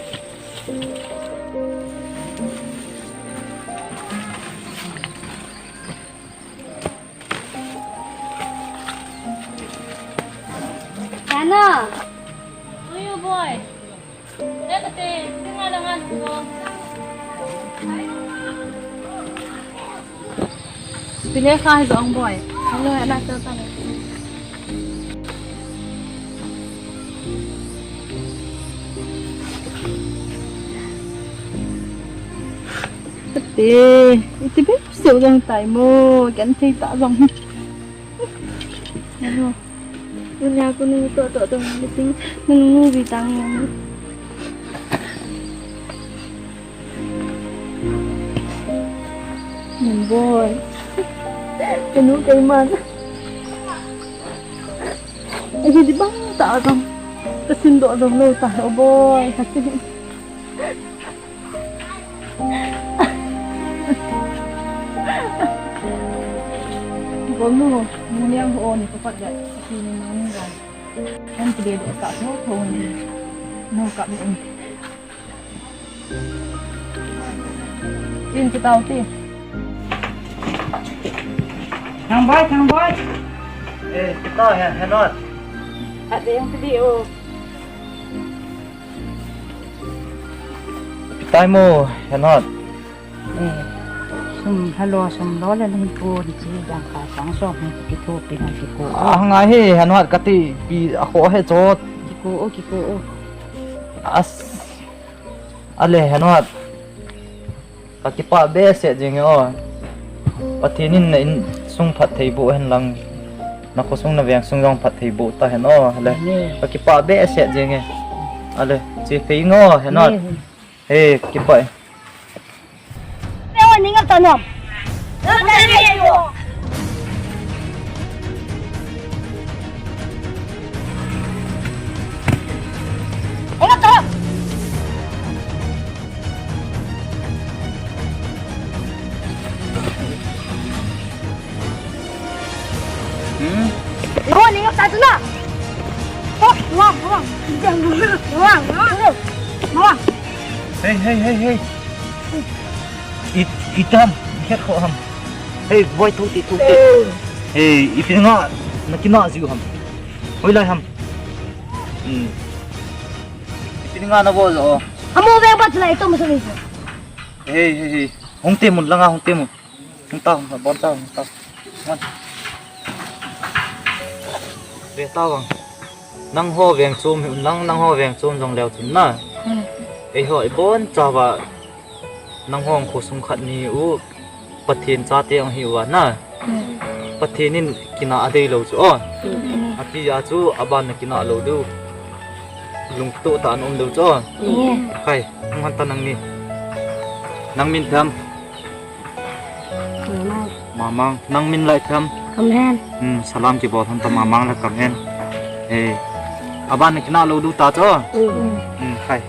Nana. Oi, o boy. Te, te, te, nga la nga ko. Pile khai jong boy. Hello, ana to ta. Te, iti be seo jong tai mo, genthei ta jong. Hello. Unya ko nu to to to ni ting, nu nu bi tang ni. Min boy. Kanu kei man. Ai di bang ta dong. Ka sin do dong lo ta o boy. Ka sin. Bom nu, mu niang ho ni ko pat ga. Ki ni mang ga. Em ti de do sa tho tho ni. No ka mi. Tin ti tao ti. Thang boy, thang boy. Eh, ti tao he, he not. At de yang ti o. Tai mo, Henot. Eh, sum halo, sum lo le hin pu ni chi dang ka sang so hin ki thu pi na ki ko. Ah, ngai he, Henot kati pi a kho he chot. Ki ko o, ki ko o. As. Ale, Henot. Ka kipah behseh jing e o. Pathen in na insung phatthei boh hen lang. Na khosung na vengsung jong phatthei boh ta hen o. Ale. Amen. Ka kipah behseh jing e. Ale, che phei ngo, Henot. Amen. He, kipah e. Pe o, ning ap ta nom. Ning ap ta nom. Hmm? Mawang, ning ap ta chu na. Oh, mawang, mawang. Mawang, mawang. Mawang. Hey, hey, hey, hey. It, itam, khet kho ham. Hey, boy, thu ti, thu ti. Hey, ipi nga, na kina jiu ham. Hoilai ham. Hmm. Ipi nga na bo jo. Amo ve ba chu lai to ma sa ni. Hey, hey, hey. Hung te mun langa, hung te mun. Hung ta, hung ta, bon ta, hung ta. Hung. Ve ta vang. Nangho veng chom hi un lang, nangho veng chom jong leu chun na. Hmm. Eiho, i bon chauva. Nangho khosung khat ni u. Pathen chate ang hi uva na. Hmm. Pathen in kina a dei lou chu o. Hmm. Ati a chu aban na kina lou diu. Lungto ta an um diu chu o. Hmm. Khai, hung han ta nang ni. Nang min tham. Mamang. Mamang. Nang min lai tham. Kamhen. Hmm, salam kibol tham ta Mamang le Kamhen. Eh. Aban kina lou diu ta chu. Hmm. Hmm, khai.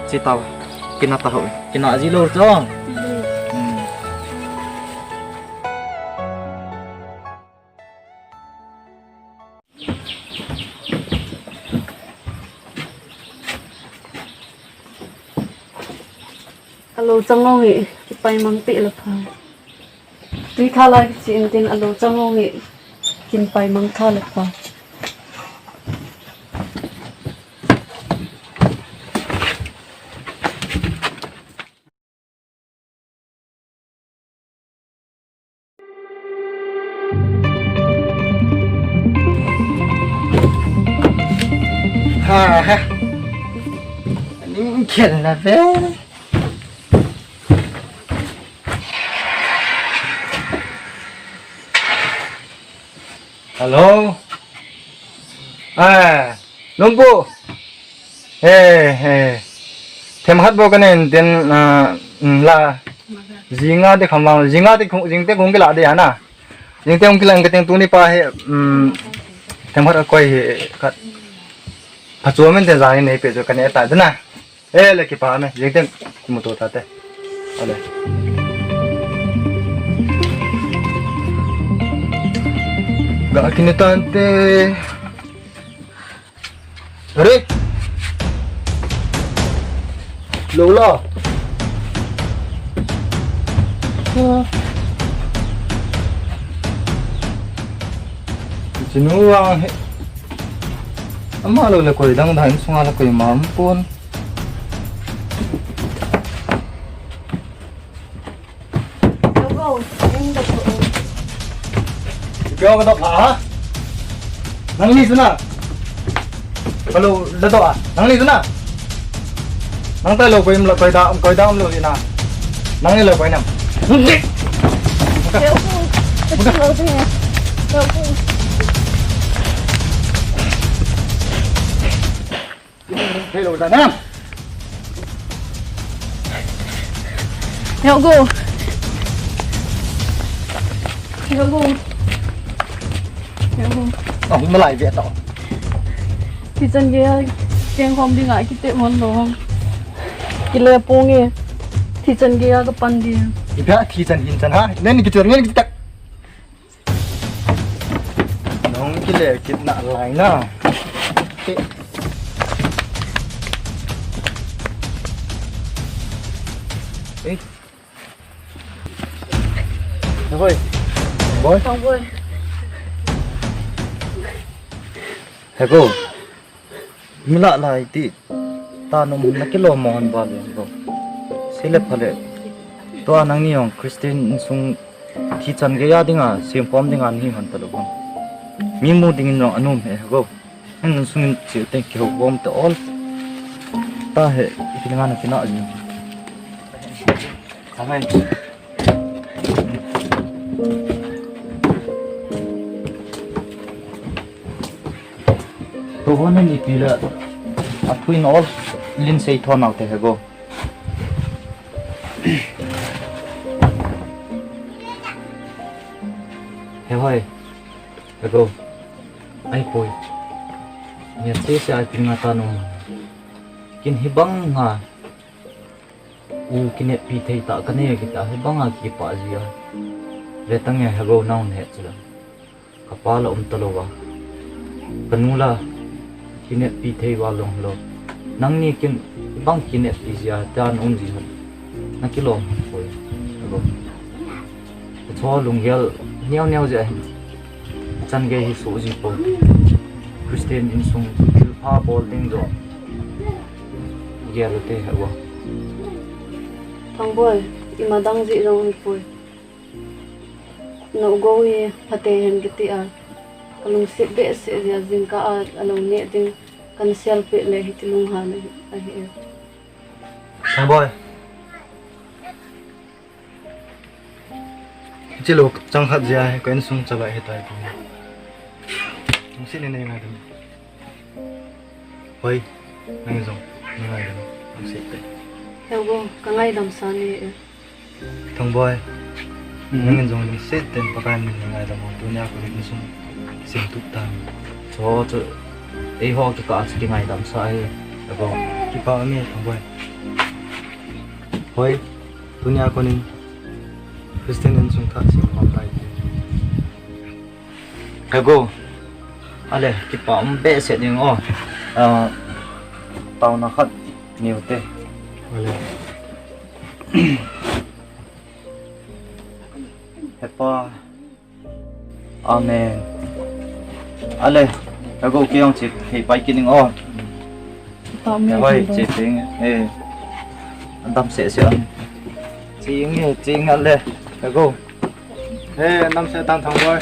Chi tau. Kina ta ho. Kina ji lou chu. Hmm. Hmm. Alo chang lou nge, kipai mang peh le pha. Tui kha lai kichi in tin alo chang lou nge, kin pai mang pha le pha. Ha, ha. Ning khel na ve. Hello. Ah. Lumpu. He, he. Themkhat bou kanen tin, ah, um, la. Jinga te khamang, jinga te khung, jing te khung kila de ana. Jing te khung kila ka teng tuni pa he, um, themkhat koi he khat. Phachuam inte, jani neipe chu kaneh ta dena. Eh, le kipa me, jingteng kimuto tate. Ale. Ga kine tante. Are. Lo la. Chinu ang he. Ama lo le koi dang dang sunga le koima um pon. Logo, nang da ko. Kyo ka to pha, ha? Nangni chu na. Ka lo la to a. Nangni chu na. Nang tai lo koi um lo, koi da, koi da um lo di na. Nangni lo koi nam. Logo, logo. Hello, Dana. Hello, go. Hello, go. Hello, go. Oh, malai ve to. Thi chan gei a, keng khom ding a, kite mon lo. Kile pong e. Thi chan gei a, ka pan ding. Ipi a, thi chan hin chan ha. Nen ki chur, nen ki tak. Nong kile kit na lai na. Eh. Hoi. Boy. Thang boy. Hego. Mila lai ti, ta nom na kilom mo han ba le ko. Sile phale. Tua nangni jong Christian insung thi chan gei a dinga, sem pom dinga ni han ta lo ko. Mi mu dingin jong anom he ko. Nang insung in chi te ki ho bom te ol. Ta he, ipi nga na kina jin. Amen. Ko hon ni pila. A thui nol lin sei thon nau te he go. He hoi. He go. Ai poi. Nia che se ai pin nga ta no. Kin hi bang nga. U kineppi thei ta ka nei kita hi banga kipah jia. Ve tange hego nau ne chula. Ka pa la um ta lo va. Ka nu la kineppi thei va long lo. Nangni kin bang kineppi jia ta na um ji hon. Na kilom hon poi. Hego. Ka cho lunggel neo neo jia hin. Chan gei hi su ji po. Christian insung thil pha bol ding jo. Gel te ha wa. Thang boy, ima dang ji jong hi poi. No go hi phate hen kiti a. Ka lungset behseh jia jingkah a, a lo neh ding kan sel peh le hiti lunghan ahi, ahi. Thang boy. Hiche lo chang khat jia hi ka insung chalai hitai ti. Lungset in nei ngaidam. Hoi, nang jong, nei ngaidam. Lungset te. Hego, ka ngaidam sa ni e. Thang boy. Mhm. Nang jong lungset ten Pakai min nei ngaidam. Tunia kon insung sem tup tan. Cho, cho. Eiho kikah a chu kingaidam sa e. Hego. Kipah e Thang boy. Hoi. Tunia konin Christian insung thah sem pom tai. Hego. Ale, kipah um behseh ding o. Ah, taona khat neo te. Ale. He Pa. Amen. Ale, hego kei jong che thei pai kit ning o. He hoi, che teng. Eh. Dam seh seh an. Che nge, che nge le. Hego. Eh, dam seh tan Thang boy.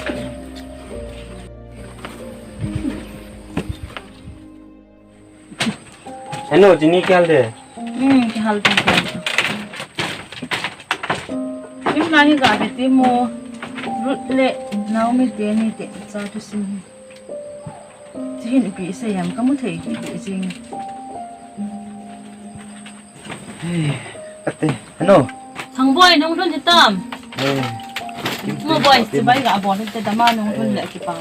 Henu, chini kihal de. Hmm, kihal de. Im la hi ga be ti mo. Ruth le Naomi te ni te cha tu sim. Chi hin ipi sei ham ka mu thei ipi sei. Hey, ate, hello. Thang boy, nung lhun hitam. Hey. Mo boy, chibai ga bol te dama nung lhun le kipah.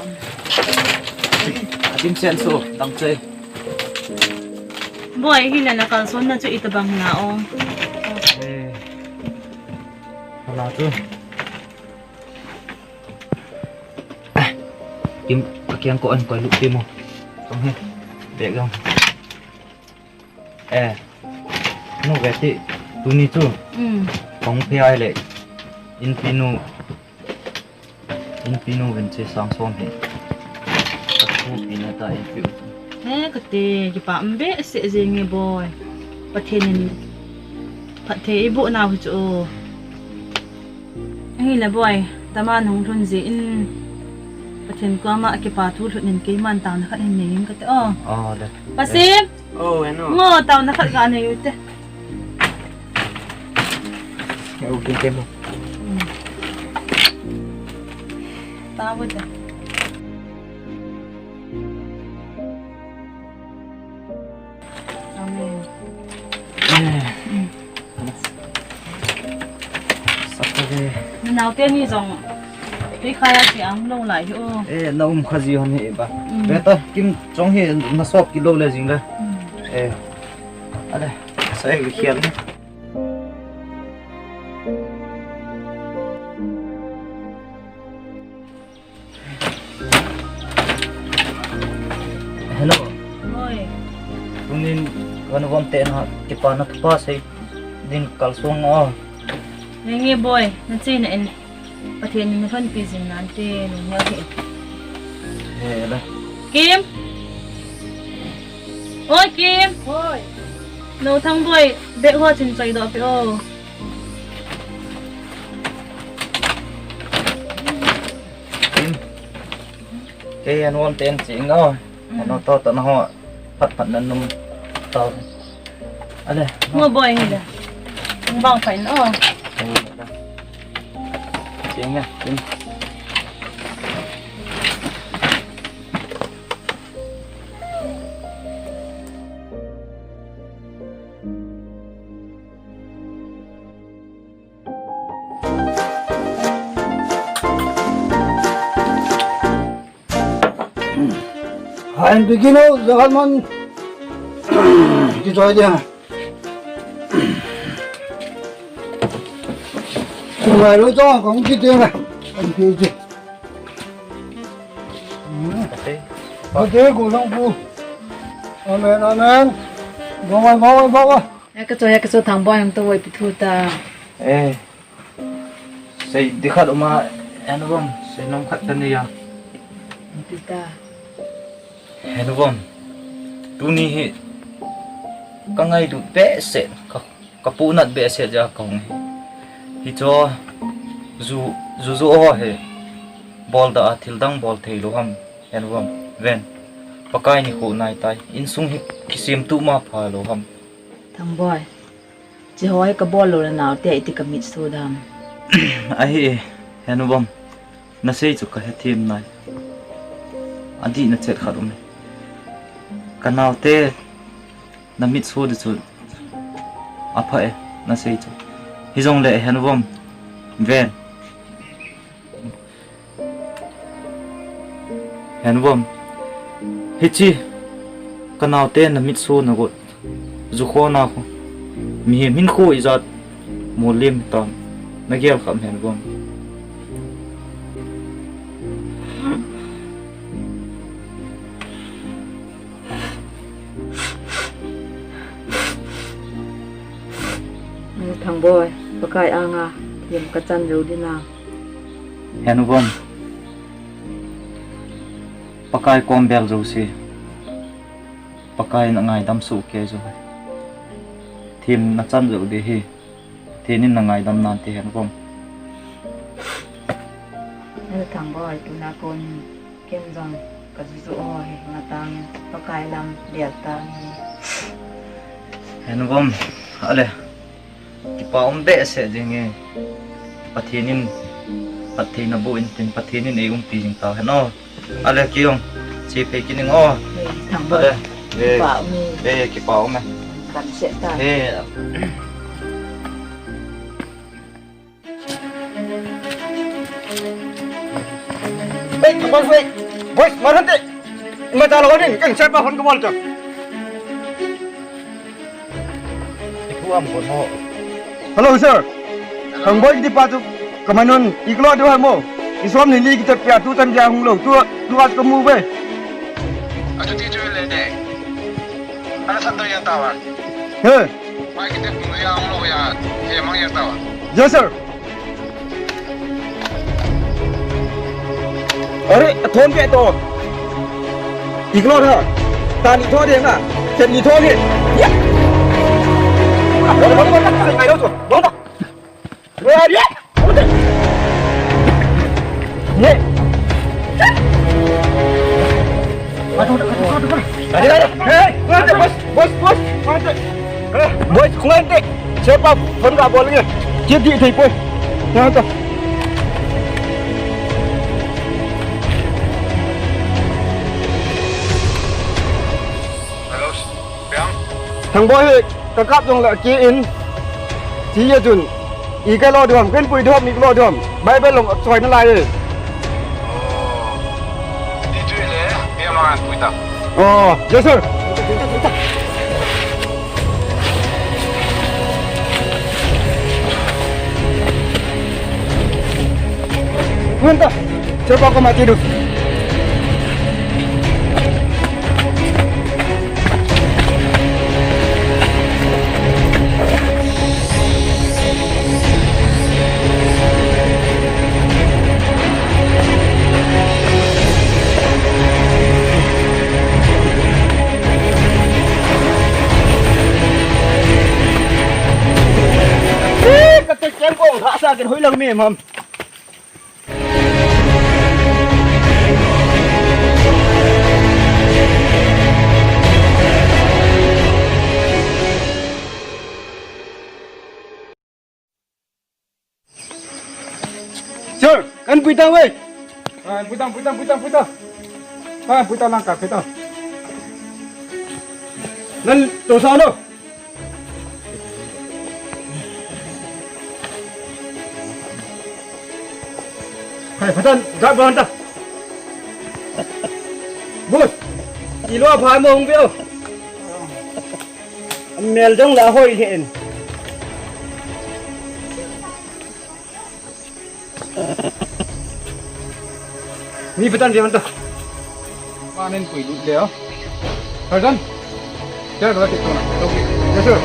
Adim sen so, dang chei. Boi, hile na kalson na chu itobang na o. Eh. Hala chu. Eh. Kim, akiang ko an koi lut ti mo. Tong he. Bek dong. Eh. Nu ve ti. Tuni chu. Hmm. Kong phe ai le. Inpi nu. Inpi nu vin che sang som hi. Ka thu pi na ta inpi u. He, kate, kipa um behseh jenge boi. Pathen in phatthei eiboh nau hi chu. Ahile boi, tama nung lhun jeh in Pathen koma kipa thu lhut in keiman taona khat hin nei ing kate o. Ah, le. Pasim! Oh, eno. Ngo, taona khat ga nei u te. Nge, u kin te mo. Hmm. Ta bu te. Amen. Eh. Hmm. Sap ta ve. Nau teni jong. Tui khai a si ang lo lai hi o. Eh, na um kha ji hon hi ba. Hmm. Beta, Kim chong hi na sop kilo le jing le. Hmm. Eh. Ale, sa e khial ni. Hello. Hoi. Tunin, Vanuvam te na kipa na thupha sei din kalsong o. Nge boi, na chena in. Pathen in na lhonpi jing nante, nung hel hi. He la. Kim. Oi, Kim. Hoi. No thang boi, bek ho chin choi doh pi o. Kim. Kei an won ten ching o. Mm. Ano to to na ho. Phat phat nan num to. Ale. Ngo boi hi le. Bang pai no. Ching ya. Kim. Hai, begin o, jahan man. Kichoi dia. Ngai lo to, kong ki te na. An ki ji. Ka te ko long pu. Amen, amen. Bawai, bawai, bawai. Ya ka cho, ya ka cho, Thangboi, hung to voi pi thu ta. Eh. Sei dikhat uma, Vanuvam, sei nom khat ta ni ya. Pi ta. Vanuvam. Tuni hi ka ngailut behseh, ka, ka punat behseh jeh a ka hung hi. Hicho ju, ju ju ho hi. Bol da a thil dang bol thei lou ham. Vanuvam, ven. Pakai nikho nai tai. Insung hi kisem tu ma pha lou ham. Thangboi. Chi hoi ka bol lou le nau te iti ka mit so dam. Ahi, Vanuvam. Na sei chu ka hethem nai. Adih na chet khat um e. Ka nau te na mit so di chu. Apha e, na sei chu. Hijongle Vanuvam. Ven. Vanuvam. Hichi. Ka nau te na mit so na got. Ju kho na kho. Mihem hin kho ijat. Mo lem tam. Na gel kham Vanuvam. Thangboi, Pakai anga, thim ka chan jou ding a. Vanuvam. Pakai kom bel jou si. Pakai na ngaidam su ke jou. Thim na chan jou ding hi. Pathen in na ngaidam nante Vanuvam. Thangboi, tuna kon ken jong ka ju ju o hi nga tang in Pakai lam bel tang in. Vanuvam, ale. Kipa um behseh jing e. Pathen in, Pathen na bu in tin Pathen in ei umpi jing ta hen o. Ale kei jong, che phei kit ning o. Thangboi. Ale. Eh, kipa um e. Eh, kipa um e. Kan se ta. Eh. Ei, Thangboi, ei. Boys, mar hante. Ima ta lo din, kan se pa hon ko bol to. Hello, sir. Thang Boi kiti pa chu kamai non, iklo diu ham mo. Isom ni li kiti pa tu chan dia hung lou. Tu, tu at kamu ve. Achu ti chu le ne. Ana san to ya ta wa. He. Mai kiti pa ya hung lou ya. He mang ya ta wa. Yes, sir. अरे, थोन के तो। इग्नोर है। तानी थोन है ना। चन्नी थोन है। या। बोल, बोल, बोल, बोल, बोल, बोल, बोल। अरे, ये। अरे, अरे, ए, बस, बस, बस। ए, boys, खुआन देख। छेपा, फोन का बोल गया। ये दी थी, कोई। यहाँ तो। Hello, Biang. Thang Boi hi, kakap jong le ki in. Chi ye chun. Ikalo diu ham, ken pui diu ham, ikalo diu ham. Bible long choi nalai e. Oh. Ti chu le, Biang lang pui ta. Oh, yes, sir. Ngan ta. Sir, pa ko mati du. Ka te kem ko ha sa ken hoi lang me mam. Sir, kan pui tang wei. Ah, pui tang, pui tang, pui tang, pui tang. Ah, pui tang lang ka, pui tang. Nan to sa no. Hai, patan, gap bang ta. Bus. Ilo apa mo hung bio. Mel jong la hoi hen. Mi patan dia mantap. Manin pui lut dia. Tarzan. Dia kalau kita nak. Okey. Ya, sir.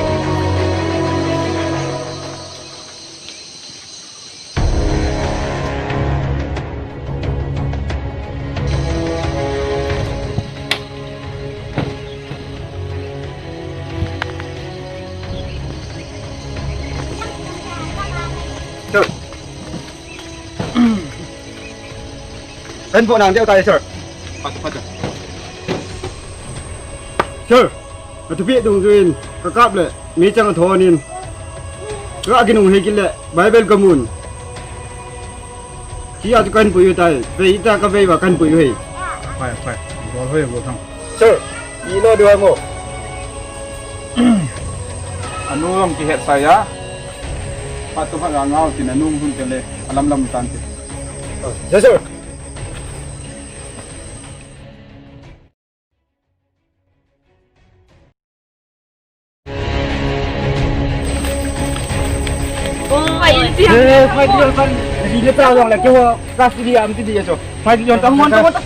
Sir. Kan po nang dia utai, sir. Patu, patu. Sir. Atupi dungjuiyin, kakap le, mi chang athonin. Ka kinung hei kile, Bible kamun. Chia chu kan pui u tai, vei ta ka vei va kan pui u hei. Phai, phai. Bol hoi, bol thang. Sir, ilo diu ham mo. Anu lam kihet sa ya. Patu phat ngau tin anu hun te le, alam lam tan te. Yes, sir. Oi, iti. Eh, five year kan, di dia tahu orang lagi, wah, kasih dia, am tu dia, so. Five year, tang, mon, tang, mon, tang.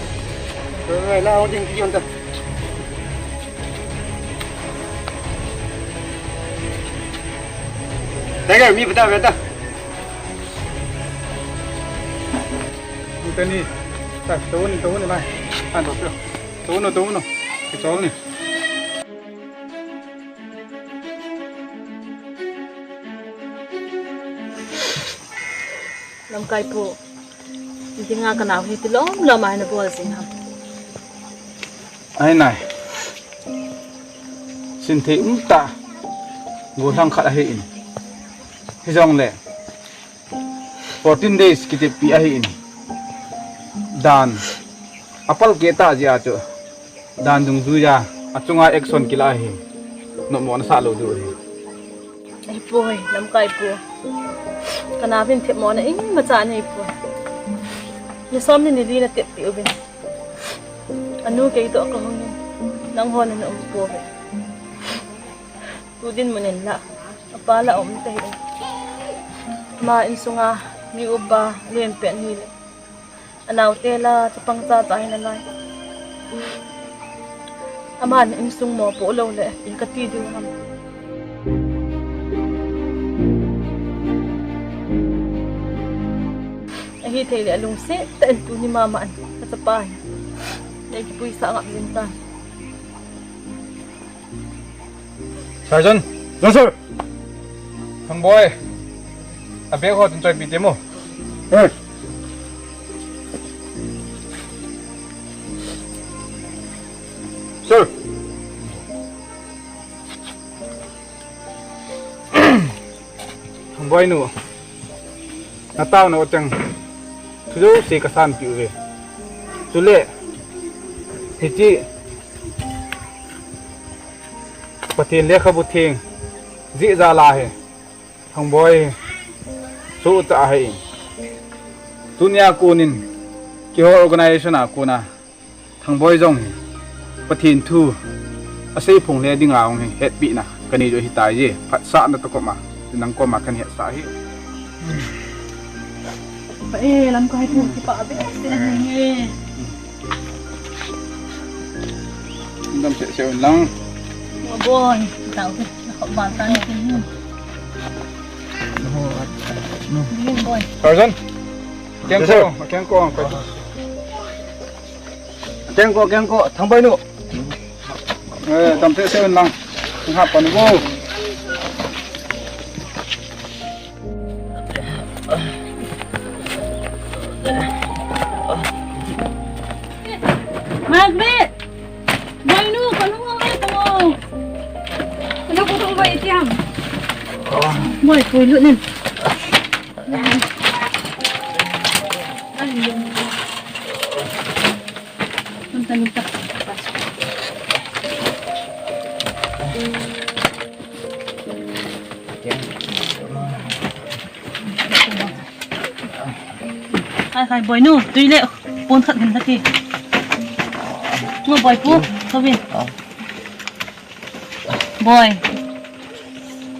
Eh, lah, orang tinggi, orang tu. Tengok, mi betul, betul. Bukan ni. Tak, tahu ni, tahu ni, mai. Kan, tahu. Tahu ni, tahu ni. Kita ni. Lamkai pu, dinga kanao hi tilom lom a nabol jing ham? Ai nai. Sin thei um ta. Gollhang khat ahi in. Hijongle. Fourteen days kiti pi ahi in. Dan. Apal ke ta jia chu. Dan dungjuiya, achunga action kila ahi. Nommo nasah lou diu ahi. Ei pu, lamkai pu. Kana vin themmo na imacha nei pu. Ni som ni ni li natep pi uvin. Anu kei toh kahung in. Nangho na um pu ve. Tu dinmun in la. Apa la um te hi. Ama insunga mi upa len pen hi le. Anaote la chapang cha cha hi nalai. Aman insung mopoh lou le, i kati diu ham. Ahithei le alungset tah in tuni mama in kachapa hi. Nei kipuisah ngap jing tan. Sergeant. Yes, sir. Thangboi. A bag ho tin choipi temo. Yes. Sir. Thangboi nu. Nataona u teng thu jouse kasanpeh uve. Chule, hiche Pathen lekhabu theng jeh jala hi Thangboi sohcha ahi. Tunia konin keiho organization a kona Thangboi jong hi Pathen thu asei phong le dinga hung hi hetpehna kanei joh ahitai je. Phatsahna toh koma, nang koma kahin hetsah ahi. Eh, lamkai thu kipah behseh ahi. Dam seh seh un lang. Thangboi, tao ke, nakap bata ni kini. Dingin, boy. Tarzan. Kengko, kengko, kengko. Kengko, kengko, Thangboi nu. Eh, dam seh seh un lang. Ngap pan bo. Margaret! Boinu, kanu ang ay tamo. Ano ko tong ba itiam? Boy, kuilut nin. Ay, yun. Punta, punta. Khai, khai, boinu, tui le pon khat hin laki. Ngo boy pu, kawin. Boy.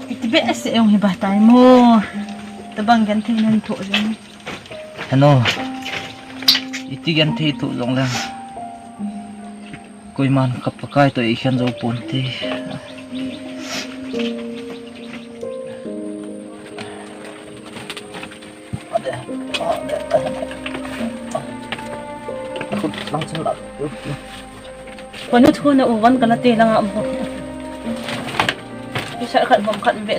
Iti behseh jong hi batai mo. Tabang genthei nan tho jong. Heno. Iti genthei tho jong le. Koiman ka Pakai toh eikhen jou ponte. Khut lang chan la. Panu thu na u van ka la te langa um ko. Isa khat bom khat be.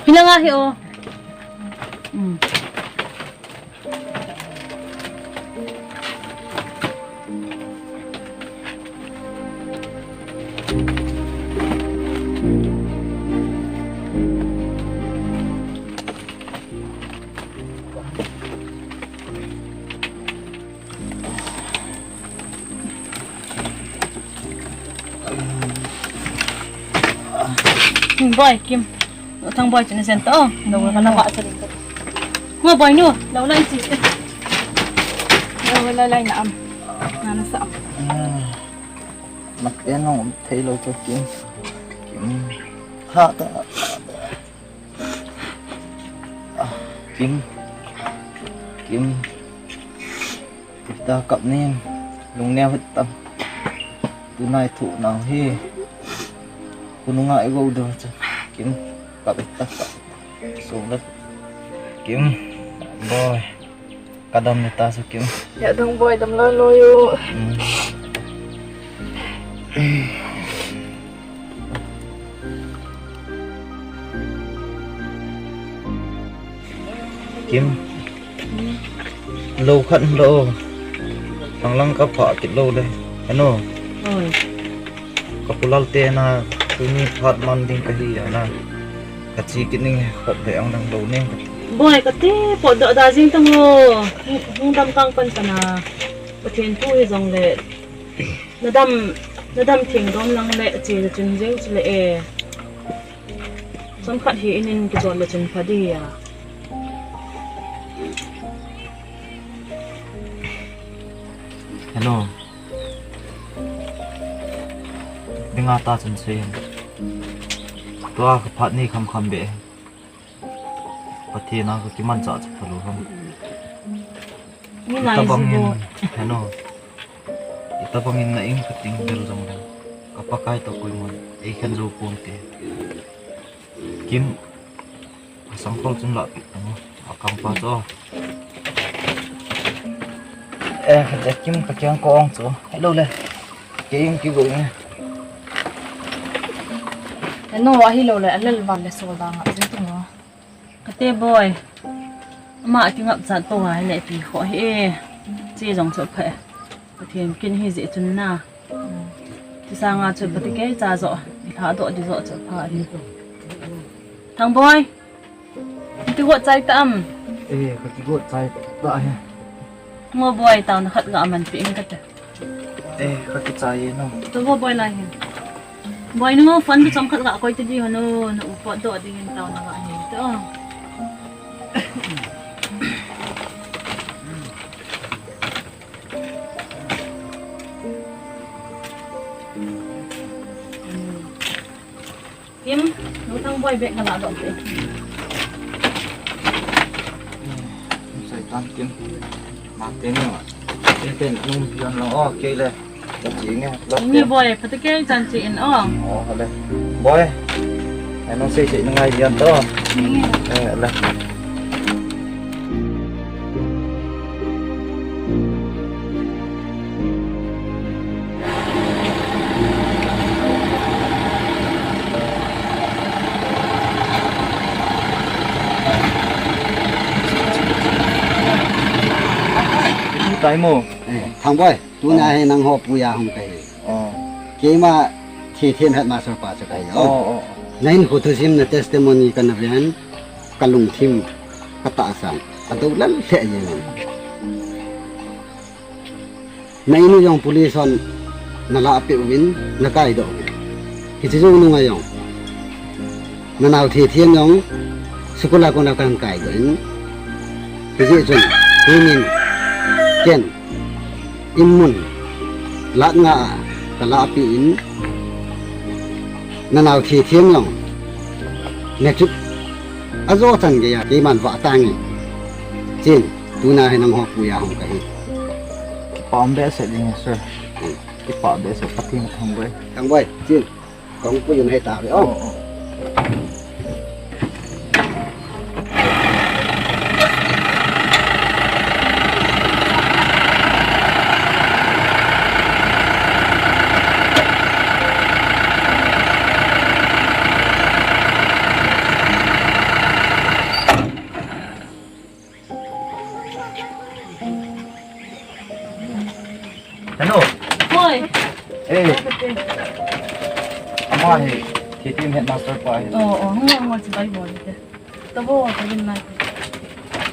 Hilanga hi o. Hmm. Hmm, boy, Kim. Thang boy, chini sen to. Lo ka na ba sa rin. Ngo boy nu, lo lai chi. Lo lai lai na am. Na na sa am. Mat en nong thei lo to Kim. Kim. Ha ta. Ah, Kim. Kim. Ita kap nin. Lungneo hit tam. Tunai thu nau hi. Kununga i go do cha. Kim. Kap ita kap. Song la. Kim. Boy. Kadam ne ta su Kim. Ya dong boy dam lo lo yo. Hmm. Kim. Lo khat lo. Thang lang ka pha kit lo le. Ano? Oi. Ka pu Lalte na tuni phat man ding ka hi a na. Ka chi kit ning khop le ang dang lo ning. Boy, ka te po do da jing tang o. Hung dam kang pan pana. Pathen thu hi jong le. Na dam, na dam theng dom lang le chi le chun jing chu le e. Chomkhat hi in in kichol le chun pha di a. Hello. Dinga ta chun sei hen. Tua ka phat ni kham kham be. Pathen a ka kimanchah chu phalou ham. Mi nai tabang ji in, bo. Heno. Itabang in na ing ka ting bel jong le. Ka Pakai toh koiman ei khen jou ponte. Kim, asangkhol chun lahpeh tang o. Akang pa chu. Eh, ka Kim ka keng ko ong chu. Hello le. Kei ing kigo ing. Heno, ahilou le, alel val le sol dang a, jin tung o. Kate boi. Ama kingap jat tou a le pi kho hi e. Che jong chu pha e. Pathen kin hi jeh chun na. Ti sanga chu pati kei cha jo. I lha doh di jo chu pha hi. Thang boi. Ti go chai ta am. Eh, ka ti go chai ta he. Ngo boi, taona khat ga manpi in kate. Eh, ka kichai e no. Tu bo boi lai hin. Boi nu phone tu chomkhat ga koi te di ho no, na u pot doh ding in taona ga hin to. Kim, nu Thangboi bag na la doh te. Sai tan Kim. Ma te ni ma. Te te nung pion lo. Oh, kei le. Ka chi nge. Ni boi, pati kei chan chi in o. Oh, le. Boi. Ai nung sei sei ngai yan to. Ni. Eh, le. Taimo. Eh, Thangboi, tuna hi nangho puiya hung kahi. Oh. Keima Thithem headmaster pa chu kahi. Oh, oh, oh. Na hinkho thusim na testimony kana ven, ka lungthim, ka tahsan. Adou lal lheh jeng in. Na in u jong police hon na lahpeh uvin, na kaidoh uvin. Hiche jou nunga jong. Na nao Thithem jong school a kona kahin kaidoh in. Hijeh chun, tunin, ken, in mun, lakh nga a, ka lahpeh in. Na nao Thithem jong. Matric ajo chan geiya, keiman vah tange. Chin. Tuna hi nangho puiya hung kahi. Kipah behseh ding, sir. Hmm. Kipah behseh, Pathen Thangboi. Thangboi, chin. Kong pui un hei ta ve, oh. Oh, oh. Hello. Hoi. Eh. Ama hi, Thithem headmaster pa hi. Oh, oh, hung, hung, hung, chibai bol te. Tabo, tabin na.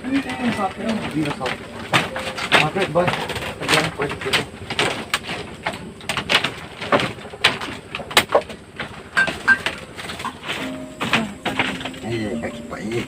Ini sa pe. Ini sa. Margaret boy. Again, boy. Eh, kaki pa, eh.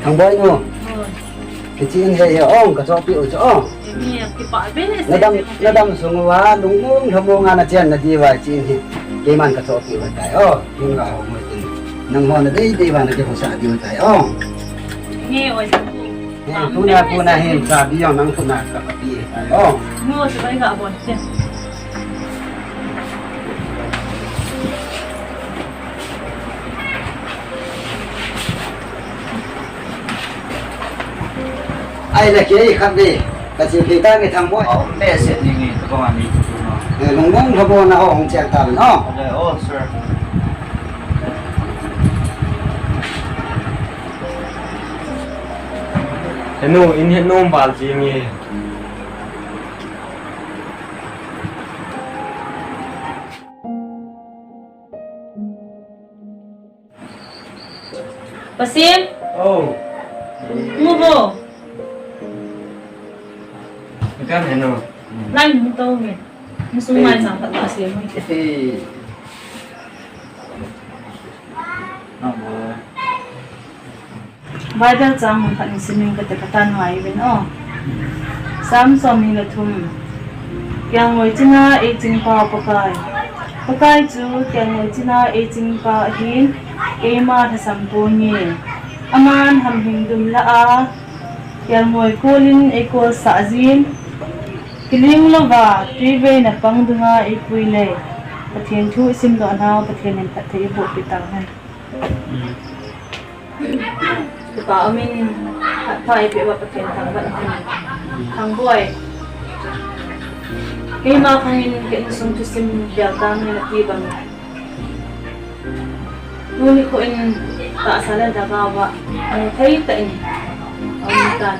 Ang boy nu. Oi. Hiche in hi, hi, ong, kachohpeh u chu, ong. Emi, kipah beh. Nadam, nadam sung uva, lungmong lhamong a nachen nadiuva, hiche in hi. Keiman kachohpeh u tai, ong. Tun ga ho mo tin. Nangho nadei dei uva nakihousa diu tai, ong. Nge, oi. He, tuna, tuna hin chabi jong nang khut na kapeh tai, ong. Ngo, chibai ga bol che. Ahile kei khat ve, kache thei tange Thangboi. Aum behseh ding e, tabang ani tu na. Eh, lungmong lhamong a ho hung cheng tauvin, ong. Ale, oh, sir. Henu, in hi nom val jing e. Pasim. Oh. Mu vo. Ikan henu. Lai mu to me. Mu sung mai sang pat Pasim. Eh. Bible chang mun khat in simin kate, katan ngai uvin o. Psalm som ni le thum. Kelngoi china eichingpa Pakai. Pakai chu kelngoi china eichingpa ahin, keima lhasam ponge. Aman hamhing dum lah a, kelngoi kolin eikolsah jin, kiling louva, twiveina pang dunga eipui le, Pathen thu isimdoh nau, Pathen in phatthei eiboh peh tauhen. Tupa umin, phat pha eipeh uva Pathen thangvah in. Thangboi. Keima khangin ka insung thusim khel tange nati bang. Tuni kho in tahsa le lhagao a, mu thei tah in aum tan.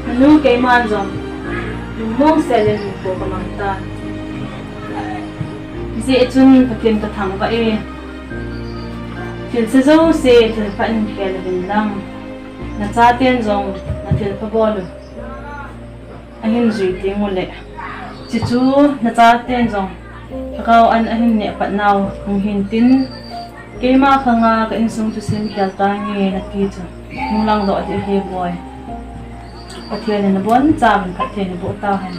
Nanu keiman jong, lungmong sel in hinkho kamang tan. Hijeh chun Pathen kathangvah e. Thilse jouse thilpha in khel uvin lang, nachaten jong nathilpha bol u ahin jui teng uleh, chuchu nachaten jong lhagao an ahin neh pat nau hung hintin, keima khanga ka insung thusim khel tange nati chu hung langdoh ding ahi boi. Pathen in nabonchauvin phatthei naboh tauhen.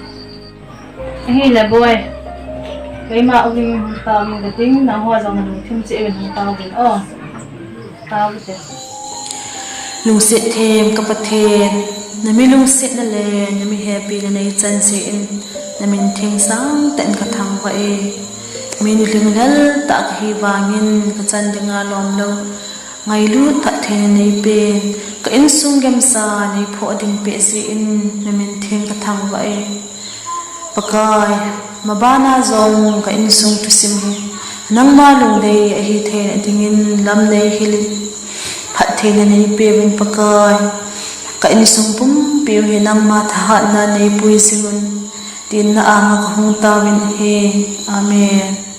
Ahile boi, keima uvin hung tao ning kating, nangho jong nalungthim cheh uvin hung taovin o. Tao ute. Lungset them ka Pathen, nami lungsetna le nami hepina neichan jeh in, namin theng sangtah in kathangvah e. Mi nilhinglel tah kahi vangin kachan dinga lomlou, ngailut phattheina neipen, ka insung gemsa neiphoh ding peh jeh in, namin theng kathangvah e. Pakai, mabana jong ka insung thusim hi nangma lungdei ahi theina dingin lam neihil in, phattheina neipeuvin Pakai. Ka insung pumpiu hi nangma thahatna neipui jingun, tin na anga kahung taovin ahi. Amen.